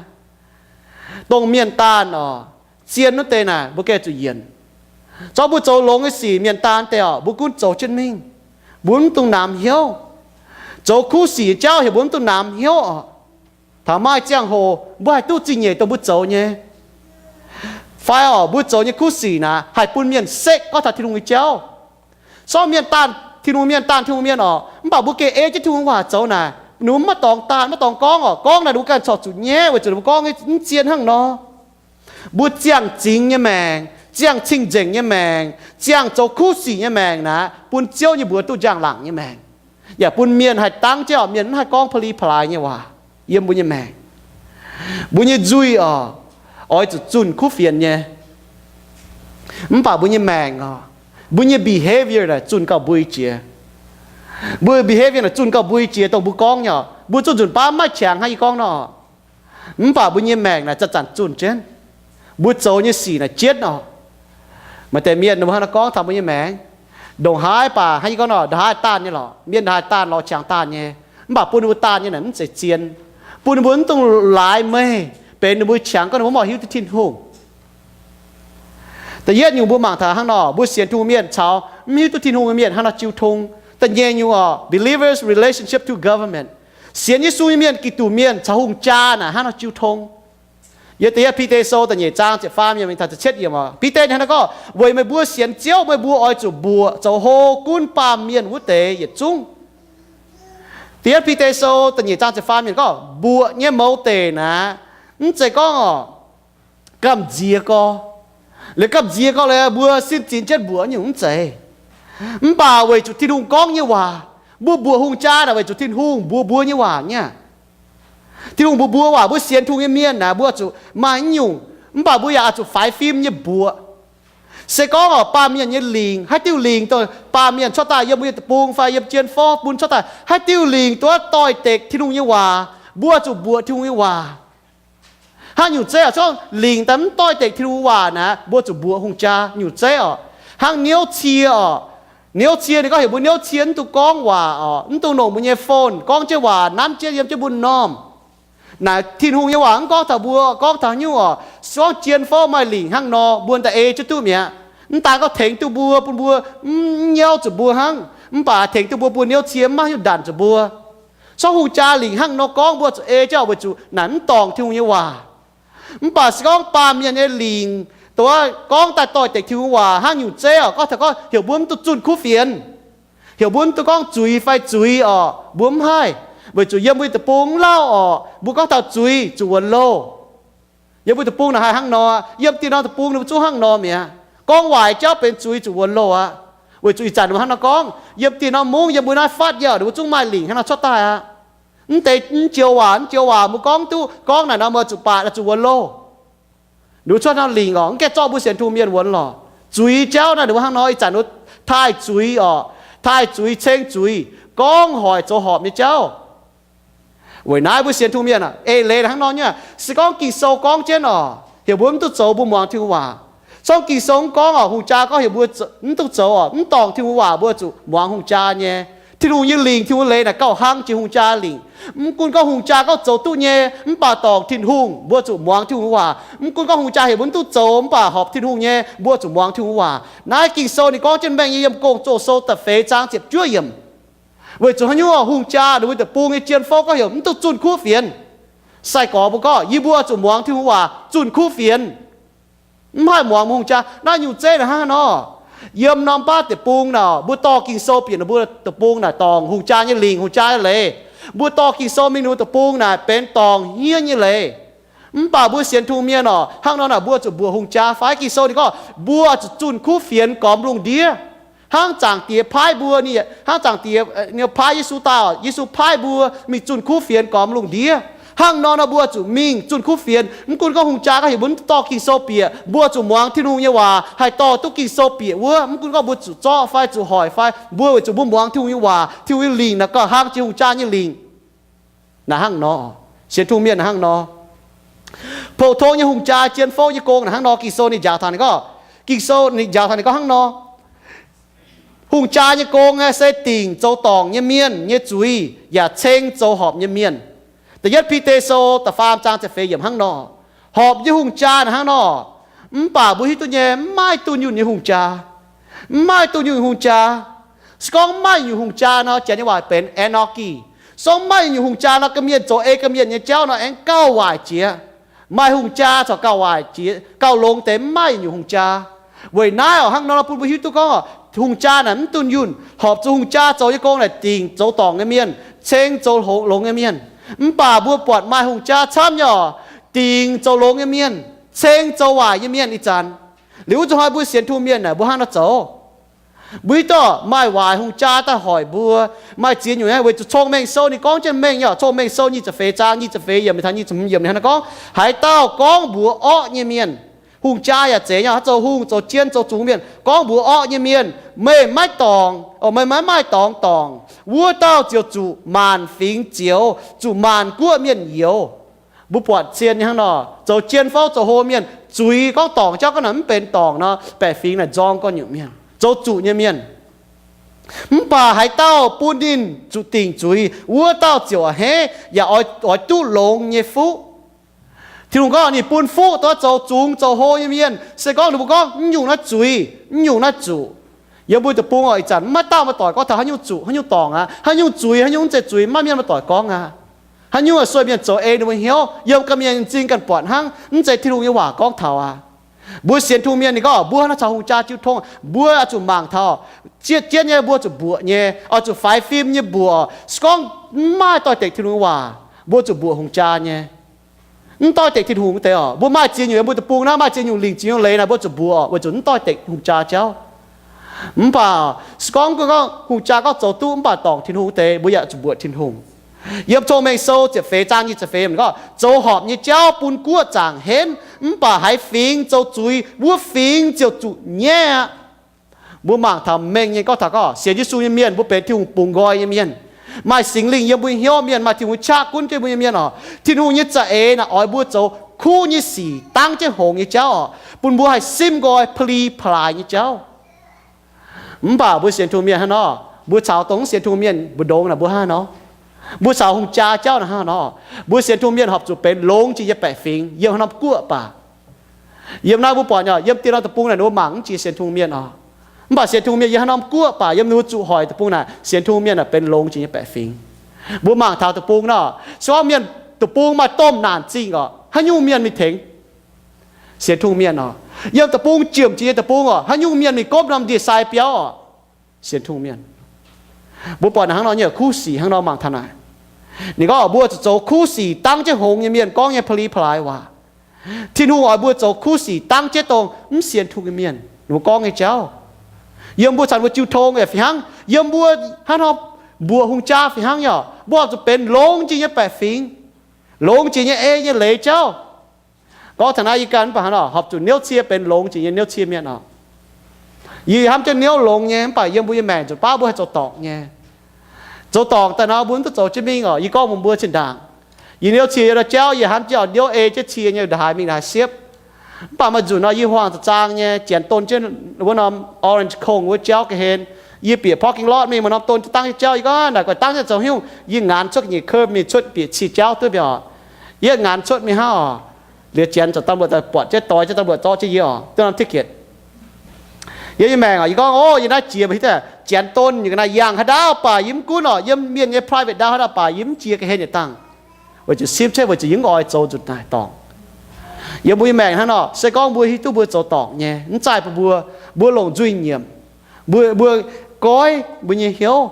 dongh mienh daanh oc, zien wuov deix naaic mbuo gengh zuqc yienc. Zorqv mbuo zoux longx nyei sic, mienh daanh deix oc, mbuo gunv zoux jienv mingh, mbuo mv dungx namx hnyouv. Zoux kuv sic nyei jauv heuc mbuo mv dungx namx hnyouv oc. Taux maaih ziangh hoc mbuo haih duqv zingh nyeic dongh mbuo zoux nyei. Fai oc, mbuo zoux nyei kuv sic naaic haih bun mienh sekv gorngv taux Tin-Hungh nyei jauv. Sortv mienh daanh, Tin-Hungh mienh daanh, Tin-Hungh mienh oc, mv baac mbuo gengh ei jienv Tin-Hungh waac zoux naaic, ninh mbuo maiv dorngx daanh, maiv dorngx gorngv oc. Gorngv naaic ninh mbuo ganh corc zuqc nyaiv, weic zuqc ninh mbuo gorngv nyei mv zien hnangv nor. Mbuo ziangh zingx nyei maengc, ziangh cing-nzengc nyei maengc, ziangh zoux kuv sic nyei maengc naaic, bun Ziouv nyei mbuox duqv njang-laangc nyei maengc, yaac bun mienh haih dangv jienv oc, mienh mv haih gorngv pa'li pa'laaix nyei waac yiem mbuo nyei maengc. Mbuo nyei nzuih oc, oix zuqc zunh kuv fienx nyei. Mv baac mbuo nyei maengc oc, mbuo nyei behavior naaic zunh gauh mbui jiex. Mbuo behavior naaic zunh gauh mbui jiex, dongh mbuo gorngv nyei oc, mbuo zunh nzunc baav maiv qangx hnangv yie gorngv nor. Mv baac mbuo nyei maengc naaic zanc-zanc zunh jienv. Mbuo zoux nyei sic naaic jienv oc. Maaih deix mienh ninh mbuo hnangv naaiv gorngv taux mbuo nyei maengc, ndongc haaix baac hnangv yie gorngv nor, ndongc haaix daanh nyei lorqc, mienh ndongc haaix daanh lorz qangx daanh nyei. Mv baac bun ninh mbuo daanh nyei naaic mv zeiz zien. Bun ninh mbuo mv dungx laaix meih, benx ninh mbuo qangx gorngv ninh mbuo mv horpc hiuv duqv Tin-Hungh. Da'yietv nyungc mbuo mangc taux hnangv nor, mbuo sienx Tin-Hungh mienh caux mv hiuv duqv Tin-Hungh nyei mienh hnangv nor jiu tong. Da'nyeic nyungc oc, believers' relationship to government. Sienx Yesu nyei mienh, Giduc mienh caux hungh jaa naaic hnangv nor jiu tong. Yiem da'yietv Bide Sou da'nyeic zaang ziepc faam yiemc mingh taux ziepc cietv yiemc oc, Bide hnangv naaiv gorngv, weic meih mbuo sienx Ziouv, meih mbuo oix zuqc mbuoqc zoux hlo gunv baamh mienh wuov deix yietc zungv. Da'yietv Bide Sou da'nyeic zaang ziepc faam yiemc gorngv, mbuoqc nyei mouz deic naaic, mv zeiz gorngv oc, gamh nziex gorx. Liuz gamh nziex gorx liuz mbuo sin zinx jienv mbuoqc nyungc mv zeiz. Mv baac weic zuqc Tin-Hungh gorngv nyei waac, mbuo mbuoqc hungh jaa naaic weic zuqc Tin-Hungh mbuox mbuo nyei waac nyei aqv. Tin-Hungh mbuox mbuo waac, mbuo sienx Tin-Hungh nyei mienh naaic, mbuo zuqc maaih haaix nyungc, mv baac mbuo yaac oix zuqc faix fim nyei mbuoqc. Se gorngv oc, baamh mienh nyei lingc, haaix diuh lingc, baamh mienh cuotv daaih yiem mbuo nyei deic-bung fai yiem jienv forv bun cuotv daaih, haaix diuh lingc duqv doix-dekc Tin-Hungh nyei waac, mbuo zuqc mbuoqc Tin-Hungh nyei waac. Haaix nyungc zeiv oc, gorngv lingc daaih mv doix-dekc Tin-Hungh waac naaic, mbuo zuqc mbuoqc hungh jaa nyungc zeiv oc. Hnangv niouv cie oc. Niouv cie ninh gorngv heuc mbuo niouv cie mv dungx gorngv waac oc, mv dungx longc mbuo nyei phone gorngv jienv waac nanv jienv yiem jienv mbuo m'normh. Naaic Tin-Hungh nyei waac mv gorngv taux mbuo, gorngv taux nyungc oc. Se gorngv jienv forv maaih lingc hnangv nor, mbuo daaih ei jienv duqv mi'aqv. Mv daan gorngv tengx duqv mbuo, bun mbuo mv nyauv zuqc mbuo hnangv, mv baac tengx duqv mbuo bun niouv cie mv maaih haaix nyungc ndanc zuqc mbuo. Se gorngv hungh jaa lingc hnangv nor gorngv, mbuo zuqc ei jienv oc, weic zuqc naaic mv dorngc Tin-Hungh nyei waac. Mv baac se gorngv baamh mienh nyei lingc dongh gorngv daaih doix-dekc Tin-Hungh waac hnangv nyungc zeiv oc, gorngv taux gorngv heuc mbuo mv dungx zunh kuv fienx, heuc mbuo mv dungx gorngv zuiz fai zuiz oc, mbuo mv haih, weic zuqc yiem mbuo nyei deic-bung mv lauh oc, mbuo gorngv taux zuiz zuqc wuonx loh. Yiem mbuo deic-bung naaic haih hnangv nor, yiem dieh norm deic-bung ninh mbuo zungv hnangv nor mi'aqv. Gorngv waaic jauv benx zuiz zuqc wuonx loh aqv. Weic zuqc ih zanc ninh mbuo hnangv nor gorngv, yiem dieh norm mungv, yiem mbuo naaiv fatv yaac ninh mbuo zungv maaih lingc hnangv nor cuotv daaih aqv. Mv deix mv joux waac, mv joux waac mbuo gorngv duqv, gorngv naaic nor mbuo zuqc baac, zuqc wuonx loh. Ninh mbuo cuotv hnangv lingc oc, mv gaengh zorqv mbuo sienx Tin-Hungh mienh wuonx lorqc. Zuiz jauv naaiv ninh mbuo hnangv nor, ih zanc ninh mbuo taaih zuiz oc, taaih zuiz, ceng zuiz, gorngv hoic zoux horpc nyei jauv. Weic naaiv mbuo sienx Tin-Hungh mienh eix leiz hnangv nor nyei. Se gorngv Ging-Sou gorngv jienv oc, heuc mbuo mv duqv zoux, mbuo muangx Tin-Hungh waac. Se gorngv Ging-Sou mv gorngv oc, hungh jaa gorngv heuc mbuo mv duqv zoux oc, mv dorngc Tin-Hungh waac, mbuo zuqc muangx hungh jaa nyei. Tin-Hungh nyei lingc, Tin-Hungh nyei leiz naaic gauh hnangv jiex hungh jaa lingc. Mv gunv gorngv hungh jaa gorngv zoux duqv nyei mv baac dorngc Tin-Hungh, mbuo zuqc muangx Tin-Hungh waac. Mv gunv gorngv hungh jaa heuc mbuo mv duqv zoux mv baac horpc Tin-Hungh nyei, mbuo zuqc muangx Tin-Hungh waac. Naaiv Ging-Sou ninh gorngv jienv mengh nyei yiem Gong-Zoh Sou da'feix zaang ziepc juov yiemc. Weic zuqc haaix nyungc oc, hungh jaa ninh mbuo deic-bung nyei jienv fouv gorngv heuc mv duqv zunh kuv fienx. Sai-gorx mbuo gorngv, yie mbuo zuqc muangx Tin-Hungh waac zunh kuv fienx. Mv haih muangx mbuo hungh jaa. Naaiv nyungc zeiv naaic hnangv nor, yiem norm baav deic-bung naaic, mbuo dorh Ging-Sou bieqc ninh mbuo deic-bung naaic dorngc hungh jaa nyei lingc, hungh jaa nyei leiz. Mbuo dorh Ging-Sou mingh ninh mbuo deic-bung naaic benx dorngc hniev nyei leiz. Mv baac mbuo sienx Tin-Hungh mienh oc, hnangv nor naaic mbuo zuqc mbuoqc hungh jaa fai? Ging-Sou ninh gorngv mbuo zuqc zunh kuv fienx gormx lungh ndiev. Hnangv Zaangc Diex paaiv mbuo, hnangv Zaangc Diex, ninh paaiv Yesu daaih oc, Yesu paaiv mbuo mingh zunh kuv fienx gormx lungh ndiev. Hnangv nor nor mbuo zuqc mingh zunh kuv fienx. Mv gunv gorngv hungh jaa gorngv heuc mbuo mv dorh Ging-Sou bieqc, mbuo zuqc muangx Tin-Hungh nyei waac, haih dorh duqv Ging-Sou bieqc wuov. Mv gunv gorngv mbuo zuqc zorqv fai zuqc hoic fai, mbuo weic zuqc mbuo muangx Tin-Hungh nyei waac, Tin-Hungh nyei lingc naaic gauh hnangv jiex hungh jaa nyei lingc. Naaic hnangv nor, sienx Tin-Hungh mienh naaic hnangv nor. Pou-tong nyei hungh jaa jienv fouv nyei gong naaic hnangv nor, Ging-Sou ninh njaaux taux ninh gorngv, Ging-Sou ninh njaaux taux ninh gorngv hnangv nor, hungh jaa nyei gong aeqv, se dingc zoux dorngc nyei mienh nyei zuiz yaac ceng zoux horpc nyei mienh. Da'yietv Bide Sou da'faam zaang ziepc feix yiemc hnangv nor, horpc nyei hungh jaa naaic hnangv nor. Mv baac mbuo hiuv duqv nyei, mv maaih dunh yunh nyei hungh jaa. Mv maaih dunh yunh hungh jaa. Se gorngv mv maaih nyungc hungh jaa nor, Janx nyei waac benx anarchy. Se gorngv mv maaih nyungc hungh jaa nor, ga'mienh zoux ei ga'mienh nyei jauv nor, aengx gauh waaic jiex. Maaih hungh jaa corc gauh waaic jiex, gauh longx deix, mv maaih nyungc hungh jaa. Weic naaiv oc, hnangv nor bun mbuo hiuv duqv gorngv oc, hungh jaa naaic mv dunh yunh. Horpc zuqc hungh jaa zoux nyei gong naaic dingc zoux dorngc nyei mienh, ceng zoux longx nyei mienh. Mv baac mbuo buatc maaih hungh jaa camv nyei oc, dingc zoux longx nyei mienh, ceng zoux waaic nyei mienh. Ih zanc liuz wuov zuqc hnoi mbuo sienx Tin-Hungh mienh naaic mbuo hnangv nor zoux. Mbuo hiuv duqv maaih waaic hungh jaa daaih hoic mbuo, maaih ziex nyungc nyei. Weic zuqc Cong-Mengh Sou ninh gorngv jienv mengh nyei oc. Cong-Mengh Sou nyic ziepc feix zaang nyic ziepc feix yiemc taux nyic ziepc hmz yiemc ninh hnangv nor gorngv, haaix dauh gorngv mbuox orqv nyei mienh, hungh jaa yaac zeiz nyei, haaix zoux hungh, zoux jienv, zoux zuqc mienh, gorngv mbuox orqv nyei mienh, meih maiv dorngc, meih maiv maaih dorngx dorngc, wuov dauh ziouc zuqc maanc fingx zioux, zuqc maanc guoqv mienh youx. Mbuo buatc zien nyei hnangv nor, zoux jienv fouv, zoux hlo mienh, zuiz gorngv dorngc jauv gorngv naaic mv benx dorngc nor, baeqc fingx naaic nzorng gorngv nyungc mienh, zoux zuqc nyei mienh. Mv baac haaix dauh bun ninh zuqc dingc zuiz, wuov dauh ziouc a'hneiv yaac oix duqv longx nyei fuqv. Tin-Hungh gorngv ninh bun fuqv dongh zoux zungx zoux hlo nyei mienh. Se gorngv ninh mbuo gorngv mv nyungc naaiv zuiz, mv nyungc naaiv zuqc. Yiem mbuo deic-bung oc, ih zanc mv maaih dauh maaih doic gorngv taux haaix nyungc zuqc, haaix nyungc dorngc aqv, haaix nyungc zuiz, haaix nyungc mv zeiz zuiz, mv maaih mienh maaih doic gorngv aqv. Haaix nyungc sueih mienh zoux ei ninh mbuo hnyouv, yiem ga'mienh m'zing ganh buatc hnangv, mv zeiz Tin-Hungh nyei waac gorngv taux aqv. Mbuo sienx Tin-Hungh mienh ninh gorngv, mbuo hnangv caux hungh jaa jiu tong, mbuo oix zuqc mangc taux, zieqv jienv nyei mbuo zuqc mbuoqc nyei, oix zuqc faix fim nyei mbuoqc. Se gorngv mv maaih doix-dekc Tin-Hungh nyei waac, mbuo zuqc mbuoqc hungh jaa nyei. Mv doix-dekc Tin-Hungh wuov deix oc. Mbuo maaih ziex nyungc yiem mbuo deic-bung naaiv, maaih ziex nyungc lingc, ziex nyungc leiz naaic, mbuo zuqc mbuoqc oc, weic zuqc mv doix-dekc hungh jaa jauv. Mv baac se gorngv, gorngv hungh jaa gorngv zoux duqv mv baac dorngc Tin-Hungh wuov deix, mbuo yaac zuqc mbuoqc Tin-Hungh. Yiem Cong-Mengh Sou ziepc feix zaang nyic ziepc feix gorngv, zoux horpc nyei jauv bun guoqv zaangc henv, mv baac haiz fingx zoux zuiz, wuov fingx ziouc zuqc nyaiv aqv. Mbuo mangc taux mengh nyei gorngv taux gorngv sienx Yesu nyei mienh, mbuo benx Tin-Hungh bungx nqoi nyei mienh, maaih Singx Lingh yiem mbuo nyei hnyouv mienh, maaih Tin-Hungh qaqv gunv jienv mbuo nyei mienh oc. Tin-Hungh nyei za'eix naaic oix mbuo zoux kuv nyei sic, dangv jienv hngongx nyei jauv oc, bun mbuo haih simv nqoi pa'li pa'laaix nyei jauv. Mv baac mbuo sienx Tin-Hungh mienh hnangv nor, mbuo caux dongh mv sienx Tin-Hungh mienh mbu'ndongx naaic mbuo hnangv nor, mbuo caux hungh jaa jauv naaic hnangv nor, mbuo sienx Tin-Hungh mienh horpc zuqc benx longx jiex nyei baeqc fingx yiem haaix norm guoqv baac. Yiem naaiv mbuo buatc nyei, yiem dien norm deic-bung naaic ninh mbuo mangc mv jiex sienx Tin-Hungh mienh oc. Mv baac sienx Tin-Hungh mienh yiem haaix norm guoqv baac, yiem ninh mbuo zuqc hoic deic-bung naaic, sienx Tin-Hungh mienh naaic benx longx jiex nyei baeqc fingx. Mbuo mangc taux deic-bung nor, se gorngv mienh deic-bung maaih domh naanc zingh oc, haaix nyungc mienh mingh tengx sienx Tin-Hungh mienh oc. Yiem deic-bung jiemc jiex nyei deic-bung oc, haaix nyungc mienh mingh gomv norm ndie-sai biauv oc, sienx Tin-Hungh mienh. Mbuo buatc naaic hnangv nor nyei kuv sic hnangv nor mangc taux naaic. Ninh gorngv mbuo zuqc zoux kuv sic dangv jienv hngongx nyei mienh gorngv nyei pa'li pa'laaix waac. Tin-Hungh oix mbuo zoux kuv sic dangv jienv dongh mv sienx Tin-Hungh nyei mienh ninh mbuo gorngv nyei jauv. Yiem mbuo caux mbuo jiu tong yaac fih hnangv. Yiem mbuo hnangv nor mbuoqc hungh jaa fih hnangv nyei oc. Mbuo horpc zuqc benx longx jiex nyei baeqc fingx, longx jiex nyei ei nyei leiz jauv. Gorngv taux naaiv yie ganh mv baac hnangv nor horpc zuqc niouv cie benx longx jiex nyei niouv cie mienh oc. Yie hnamv jienv niouv longx nyei mv baac yiem mbuo nyei maengc nzunc baav mbuo haih zoux dorngc nyei. Zoux dorngc daaih nor mbuo mv duqv zoux jienv mingh oc. Yie gorngv mbuox mbuo zinh ndaangc, yie niouv cie yiem naaiv jauv yie hnamv jienv oix niouv ei jienv cie nyei ndongc haaix mingh ndongc haaix siepv. Mv baac maaih nzunc nor yie hmuangx za'zaang nyei janx don jienv wuov norm orange cone wuov jauv ga'hlen. Yie bieqc parking lot mingh maaih norm don jienv dangv jienv jauv, yie gorngv naaic guaix dangv jienv zoux haaix nyungc. Yie nganx cuotv nyic curb mingh cuotv bieqc cie jauv duqv mbiauz. Yie nganx cuotv mingh hnangv oc. Liuz janx zoux ตำรวจ daaih buatc jienv doix jienv ตำรวจ zorqv jienv yie oc, duqv norm ticket. Yiem yie maengc oc, yie gorngv, o, yie naaiv jiex mbuo hiuv duqv janx don nyungc ga'naaiv yangh haaix ndau baac yie mv gunv oc, yiem mienh nyei private ndau haaix ndau baac yie mv jiex ga'hlen yietc dangh, weic zuqc simv cuotv weic zuqc yie mv oix zoux nzunc naaic dorngc. Yiem mbuo nyei maengc hnangv nor, se gorngv mbuo hiuv duqv mbuo zoux dorngc nyei, mv zaih bun mbuo, mbuo longc nzuih nyiemc, mbuo, mbuo goiv mbuo nyei hnyouv,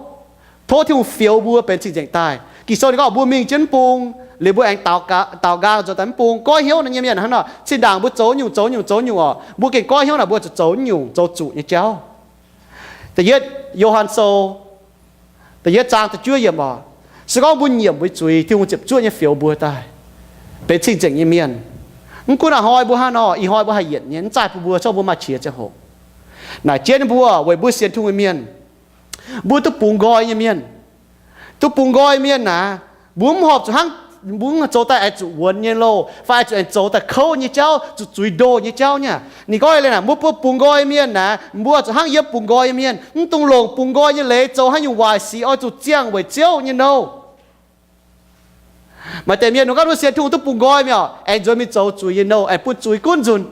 tov Tin-Hungh fioux mbuo benx cing-nzengc daaih. Ging-Sou ninh gorngv mbuo mingh jienv mv bung, liuz mbuo aengx daux nqaang nzuonx daaih mv bung. Goiv hnyouv nyei mienh hnangv nor, zinh ndaangc mbuo zoux nyungc zoux nyungc zoux nyungc oc, mbuo gengh goiv hnyouv naaic mbuo zuqc zoux nyungc zoux zuqc nyei jauv. Da'yietv Yo^han Sou da'yietv zaang da'juov yiemc oc, se gorngv mbuo nyiemc mbuo zuiz, Tin-Hungh ziepc zuoqv nyei fioux mbuo daaih benx cing-nzengc nyei mienh. Mv gunv ih hnoi mbuo hnangv nor, ih hnoi mbuo haih yienc nyei, mv zaih bun mbuo, zorqv mbuo maaih qiex ziangh hoc. Naaic jienv mbuo weic mbuo sienx Tin-Hungh nyei mienh, mbuo duqv bungx nqoi nyei mienh. Duqv bungx nqoi mienh naaic, mbuo mv horpc zuqc hnangv, mbuo mv zoux daaih aengx zuqc wuonx nyei loh, fai aengx zuqc aengx zoux daaih kouv nyei jauv, zuqc zuiz ndoh nyei jauv nyei. Ninh gorngv liuz naaic, mbuo, mbuo bungx nqoi mienh naaic, mbuo zuqc hnangv yiem bungx nqoi nyei mienh, mv dungx longc bungx nqoi nyei leiz zoux haaix nyungc waaic sic, oix zuqc ziangh weic Ziouv nyei nouh. Maaih deix mienh ninh gorngv mbuo sienx Tin-Hungh duqv bungx nqoi mi'aqv, aengx nzuonx mingh zoux zuiz nyei nouh, aengx bun zuiz gunv nzunc.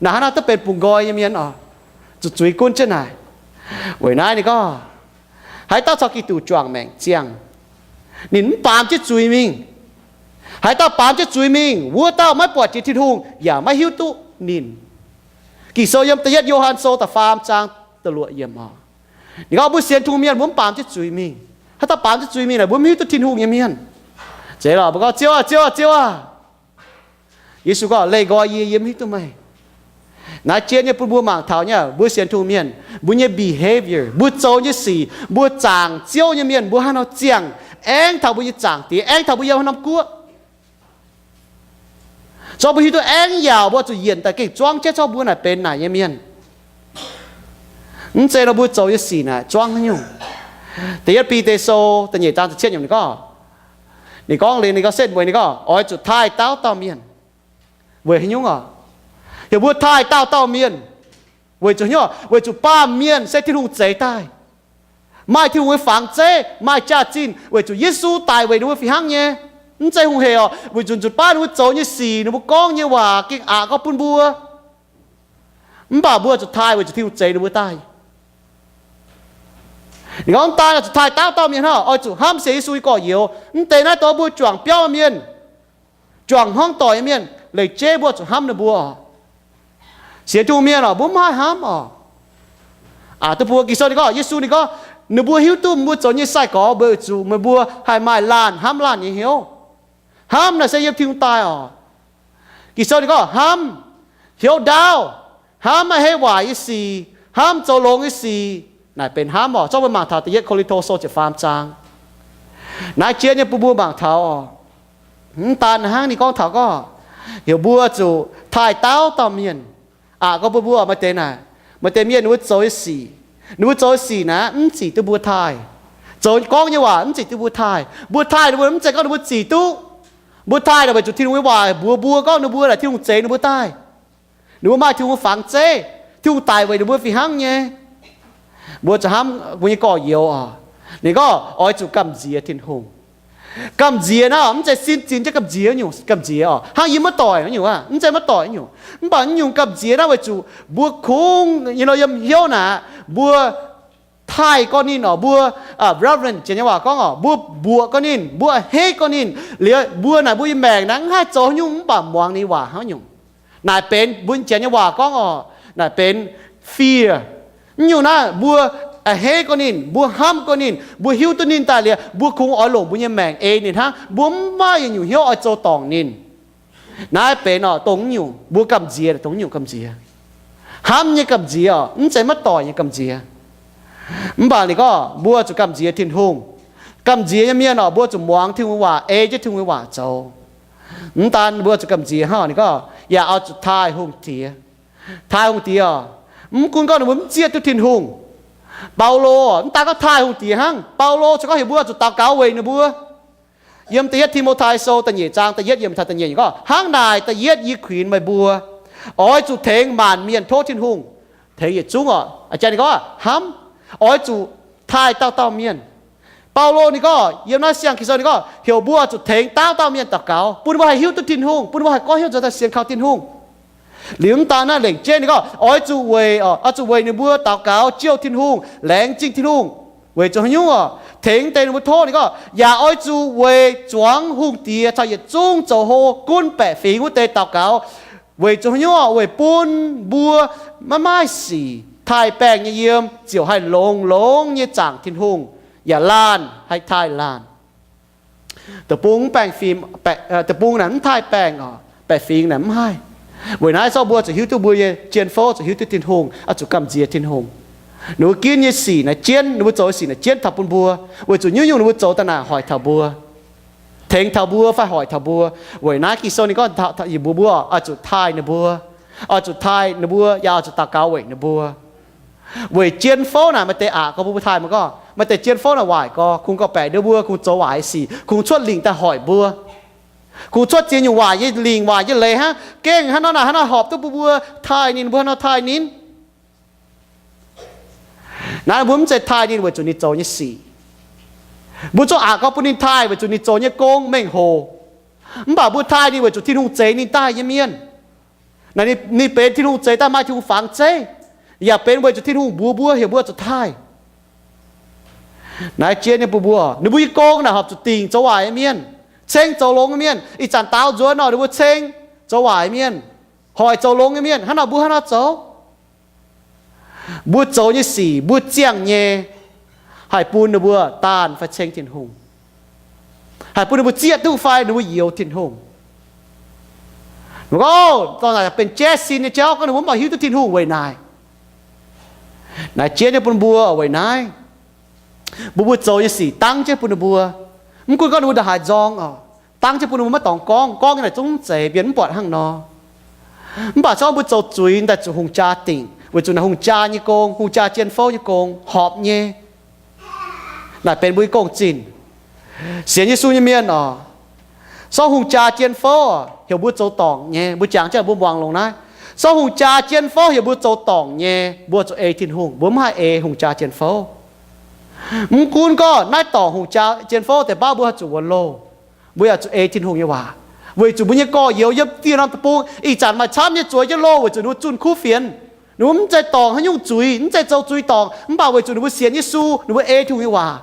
Naaic hnangv naaiv duqv benx bungx nqoi nyei mienh oc. Zuqc zuiz gunv jienv naaic. Weic naaiv ninh gorngv, haaix dauh caux Giduc juangc maengc ziangh, ninh mv baamz jienv zuiz mingh. Haaix dauh baamz jienv zuiz mingh, wuov dauh maiv buatc jiex Tin-Hungh yaac maiv hiuv duqv ninh. Ging-Sou yiem da'yietv Yo^han Sou da'faam zaang da'luoqc yiemc oc. Ninh gorngv mbuo sienx Tin-Hungh mienh mbuo mv baamz jienv zuiz mingh. Haaix dauh baamz jienv zuiz mingh naaic, mbuo mv hiuv duqv Tin-Hungh nyei mienh. Zeiz lorqc, mbuo gorngv, Ziouv aah, Ziouv aah, Ziouv aah! Yesu gorngv, leih nqoi yie, yie mv hiuv duqv meih. Naaiv jien nyei bun mbuo mangc taux nyei, mbuo sienx Tin-Hungh mienh, mbuo nyei behavior, mbuo zoux nyei sic, mbuo zaangc Ziouv nyei mienh mbuo haaix nor ziangh, aengx taux mbuo nyei Zaangc Diex, aengx taux mbuo yiem haaix norm guoqv. Zorqv mbuo hiuv duqv aengx yaauc, mbuo zuqc yienc daaih gengh zuangv jienv zorqv mbuo naaic benx naaic nyei mienh. Mv zeiz nor mbuo zoux nyei sic naaic zuangv haaix nyungc. Da'yietv Bide Sou da'nyeic zaang ziepc cietv yiemc ninh gorngv, ninh gorngv liuz ninh gorngv setv mueiz ninh gorngv, oix zuqc taaih dauh dauh mienh. Weic haaix nyungc oc? Heuc mbuo taaih dauh dauh mienh. Weic zuqc haaix nyungc? Weic zuqc baamh mienh se Tin-Hungh zeix daaih. Maaih Tin-Hungh nyei fangx zeiv, maaih jaax-zinh, weic zuqc Yesu daic weic ninh mbuo fih hnangv nyei. Mv zeiz hungh hec oc, weic zuqc nzunc baav ninh mbuo zoux nyei sic, ninh mbuo gorngv nyei waac gengh aqc gorngv bun mbuo. Mv baac mbuo zuqc taaih weic zuqc Tin-Hungh zeix ninh mbuo daaih. Ninh gorngv mv daan oix zuqc taaih dauh dauh mienh hnangv, oix zuqc hnamv sienx Yesu nyei gorx-youz. Mv deix naaiv dongh mbuo juangc biauv mienh, juangc hmuangv doic nyei mienh, leih jeiv mbuo zuqc hnamv ninh mbuo oc. Sienx Tin-Hungh mienh oc, mbuo mv haih hnamv oc. Aqc duqv mbuo. Ging-Sou ninh gorngv, Yesu ninh gorngv, ninh mbuo hiuv duqv mbuo zoux nyei sai-gorx weic zuqc meih mbuo haih maaih laanh hnamv laanh nyei hnyouv. Hnamv naaic se yiem Tin-Hungh daaih oc. Ging-Sou ninh gorngv hnamv hnyouv ndaauv, hnamv maiv heiv waaic nyei sic, hnamv zoux longx nyei sic, naaic benx hnamv oc. Zorqv mbuo mangc taux da'yietv Ko^lin^to Sou ziepc faam zaang. Naaiv jienv nyei bun mbuo mangc taux oc. Mv daan hnangv, ninh gorngv taux gorngv heuc mbuo zuqc taaih dauh dauh mienh. Aqc gorngv bun mbuo maaih deix naaic, maaih deix mienh ninh mbuo zoux nyei sic, ninh mbuo zoux nyei sic naaic mv zic duqv mbuo taaih. Zoux gorngv nyei waac mv zic duqv mbuo taaih. Mbuo taaih ninh mbuo mv zeiz gorngv ninh mbuo zic duqv. Mbuo taaih naaic weic zuqc Tin-Hungh nyei waac mbuox mbuo gorngv ninh mbuo naaic Tin-Hungh zeix ninh mbuo daaih. Ninh mbuo maaih Tin-Hungh fangx zeiv, Tin-Hungh daic weic ninh mbuo fih hnangv nyei. Mbuo zuqc hnamv mbuo nyei gorx-youz oc. Ninh gorngv oix zuqc gamh nziex Tin-Hungh. Gamh nziex naaiv mv zeiz sin zinh jienv gamh nziex nyungc, gamh nziex oc, hnangv yie maiv doic nyungc aqv, mv zeiz maiv doic nyungc. Mv baac nyungc gamh nziex naaiv weic zuqc mbuo kungx nyei nor yiem hnyouv naaic mbuo taaih gorngv ninh oc, mbuo reverence, janx nyei waac gorngv oc, mbuo mbuoqc gorngv ninh, mbuo a'hneiv gorngv ninh. Liuz mbuo naaic mbuo nyei maengc naaiv mv haih zoux haaix nyungc mv baac muangx ninh nyei waac hnangv nyungc. Naaic benx mbuo janx nyei waac gorngv oc, naaic benx fear. Mv nyungc naaiv mbuo a'hneiv gorngv ninh, mbuo hnamv gorngv ninh, mbuo hiuv duqv ninh daaih liuz, mbuo kungx oix longc mbuo nyei maengc ei ninh hnangv. Mbuo mv maaih yietc nyungc hnyouv oix zoux dorngc ninh. Naaiv benx oc dongh nyungc mbuo gamh nziex, dongh nyungc gamh nziex. Hnamv nyei gamh nziex oc, mv zeiz maiv doic nyei gamh nziex. Mv baac ninh gorngv mbuo zuqc gamh nziex Tin-Hungh. Gamh nziex nyei mienh oc, mbuo zuqc muangx Tin-Hungh nyei waac, ei jienv Tin-Hungh nyei waac zoux. Mv daan mbuo zuqc gamh nziex hnangv, ninh gorngv yaac oix zuqc taaih hungh diex. Taaih hungh diex oc, mv gunv gorngv ninh mbuo mv zieqv duqv Tin-Hungh. Baulo mv daan gorngv taaih hungh diex hnangv, Baulo ziouc gorngv heuc mbuo zuqc daux gaux weic ninh mbuo. Yiem da'yietv Ti^mo^tai Sou da'nyeic zaang da'yietv yiemc taux da'nyeic gorngv, hnangv naaic da'yietv yie kuinx meih mbuo, oix zuqc tengx maanc mienh tov Tin-Hungh. Tengx yietc zungv oc, aa jaax ninh gorngv hnamv, oix zuqc taaih dauh dauh mienh. Baulo ninh gorngv yiem naaiv siang Ging-Sou ninh gorngv heuc mbuo zuqc tengx dauh dauh mienh daux gaux, bun mbuo haih hiuv duqv Tin-Hungh, bun mbuo haih goiv hnyouv nzuonx daaih sienx kaux Tin-Hungh. Liuz mv daan naaiv lengc jeiv ninh gorngv oix zuqc weic, oix zuqc weic ninh mbuo daux gaux jouh Tin-Hungh, laengz zingh Tin-Hungh. Weic zuqc haaix nyungc oc? Tengx deix ninh mbuo tov ninh gorngv yaac oix zuqc weic zuangx hungh diex caux yietc zungv zoux hlo gunv baeqc fingx wuov deix daux gaux. Weic zuqc haaix nyungc oc? Weic bun mbuo maiv maaih sic, taaih baengh nyei yiem ziouc haih longx-longx nyei zaangc Tin-Hungh, yaac laanh haih taaih laanh. Deic-bung mv baengh fim, deic-bung naaic mv taaih baengh oc, baeqc fingx naaic mv haih. Weic naaiv zorqv mbuo zuqc hiuv duqv mbuo nyei jien-fouv zuqc hiuv duqv Tin-Hungh, oix zuqc gamh nziex Tin-Hungh. Ninh mbuo ginv nyei sic naaic jienv, ninh mbuo zoux nyei sic naaic jienv taux bun mbuo, weic zuqc nyungc-nyungc ninh mbuo zoux daaih naaic hoic taux mbuo, tengx taux mbuo fai hoic taux mbuo. Weic naaiv Ging-Sou ninh gorngv yie mbuox mbuo oix zuqc taaih ninh mbuo, oix zuqc taaih ninh mbuo, yaac oix zuqc daux gaux weic ninh mbuo. Weic jien-fouv naaic maaih deix aqc gorx bun mbuo taaih, mv gorngv maaih deix jien-fouv naaic waaic gorx, kungx gorngv-baeqc nduov mbuo, kungx zoux waaic nyei sic, kungx cuotv lingc daaih hoic mbuo, kungx cuotv ziex nyungc waaic nyei lingc, waaic nyei leiz hnangv, gengh hnangv nor naaic hnangv nor horpc duqv bun mbuo taaih ninh, mbuo hnangv nor taaih ninh. Naaiv mbuo mv zeiz taaih ninh weic zuqc ninh zoux nyei sic. Mbuo zungv aqc gorx bun ninh taaih weic zuqc ninh zoux nyei gong mengh hoc. Mv baac mbuo taaih ninh weic zuqc Tin-Hungh zeix ninh daaih nyei mienh. Naaic ninh benx Tin-Hungh zeix daaih, maaih Tin-Hungh fangx zeiv, yaac benx weic zuqc Tin-Hungh mbuox mbuo heuc mbuo zuqc taaih. Naaiv jien nyei bun mbuo, ninh mbuo nyei gong naaic horpc zuqc dingc zoux waaic nyei mienh, ceng zoux longx nyei mienh. Ih zanc daaux nzuonx nor ninh mbuo ceng zoux waaic nyei mienh, hoic zoux longx nyei mienh. Hnangv nor mbuo hnangv nor zoux. Mbuo zoux nyei sic, mbuo ziangh nyei, haih bun ninh mbuo daanh fai ceng Tin-Hungh, haih bun ninh mbuo zieqv duqv fai ninh mbuo youx Tin-Hungh. Ninh gorngv, dorh naaic benx jaiv sin nyei jauv gorngv ninh mbuo mv baac hiuv duqv Tin-Hungh weic naaic. Naaiv jien nyei bun mbuo weic naaiv, mbuo mbuo zoux nyei sic dangv jienv bun ninh mbuo. Mv gunv gorngv ninh mbuo ndongc haaix nzorng oc, dangv jienv bun ninh mbuo maiv dorngx gorngv, gorngv nyei naaic zungv mv zeiz, mienh mv buatc hnangv nor. Mv baac zorqv mbuo zoux zuiz daaih zuqc hungh jaa dingc, weic zuqc naaic hungh jaa nyei gong, hungh jaa jien-fouv nyei gong horpc nyei. Naaic benx mbuo nyei gong-zinh. Sienx Yesu nyei mienh oc, sortv hungh jaa jien-fouv heuc mbuo zoux dorngc nyei, mbuo jangx jienv mbuo muangx longx naaiv. Sortv hungh jaa jien-fouv heuc mbuo zoux dorngc nyei, mbuo zuqc ei Tin-Hungh, mbuo mv haih ei hungh jaa jien-fouv. Mv gunv gorngv naaiv dorngc hungh jaa jien-fouv deix baav mbuo haih zuqc wuonx loh, mbuo yaac zuqc ei Tin-Hungh nyei waac, weic zuqc mbuo nyei gorx-youz yiem dieh norm deic-bung ih zanc maaih camv nyei zueiz jienv loh weic zuqc ninh mbuo zunh kuv fienx. Ninh mbuo mv zeiz dorngc haaix nyungc zuiz, mv zeiz zoux zuiz dorngc, mv baac weic zuqc ninh mbuo sienx Yesu, ninh mbuo ei Tin-Hungh nyei waac.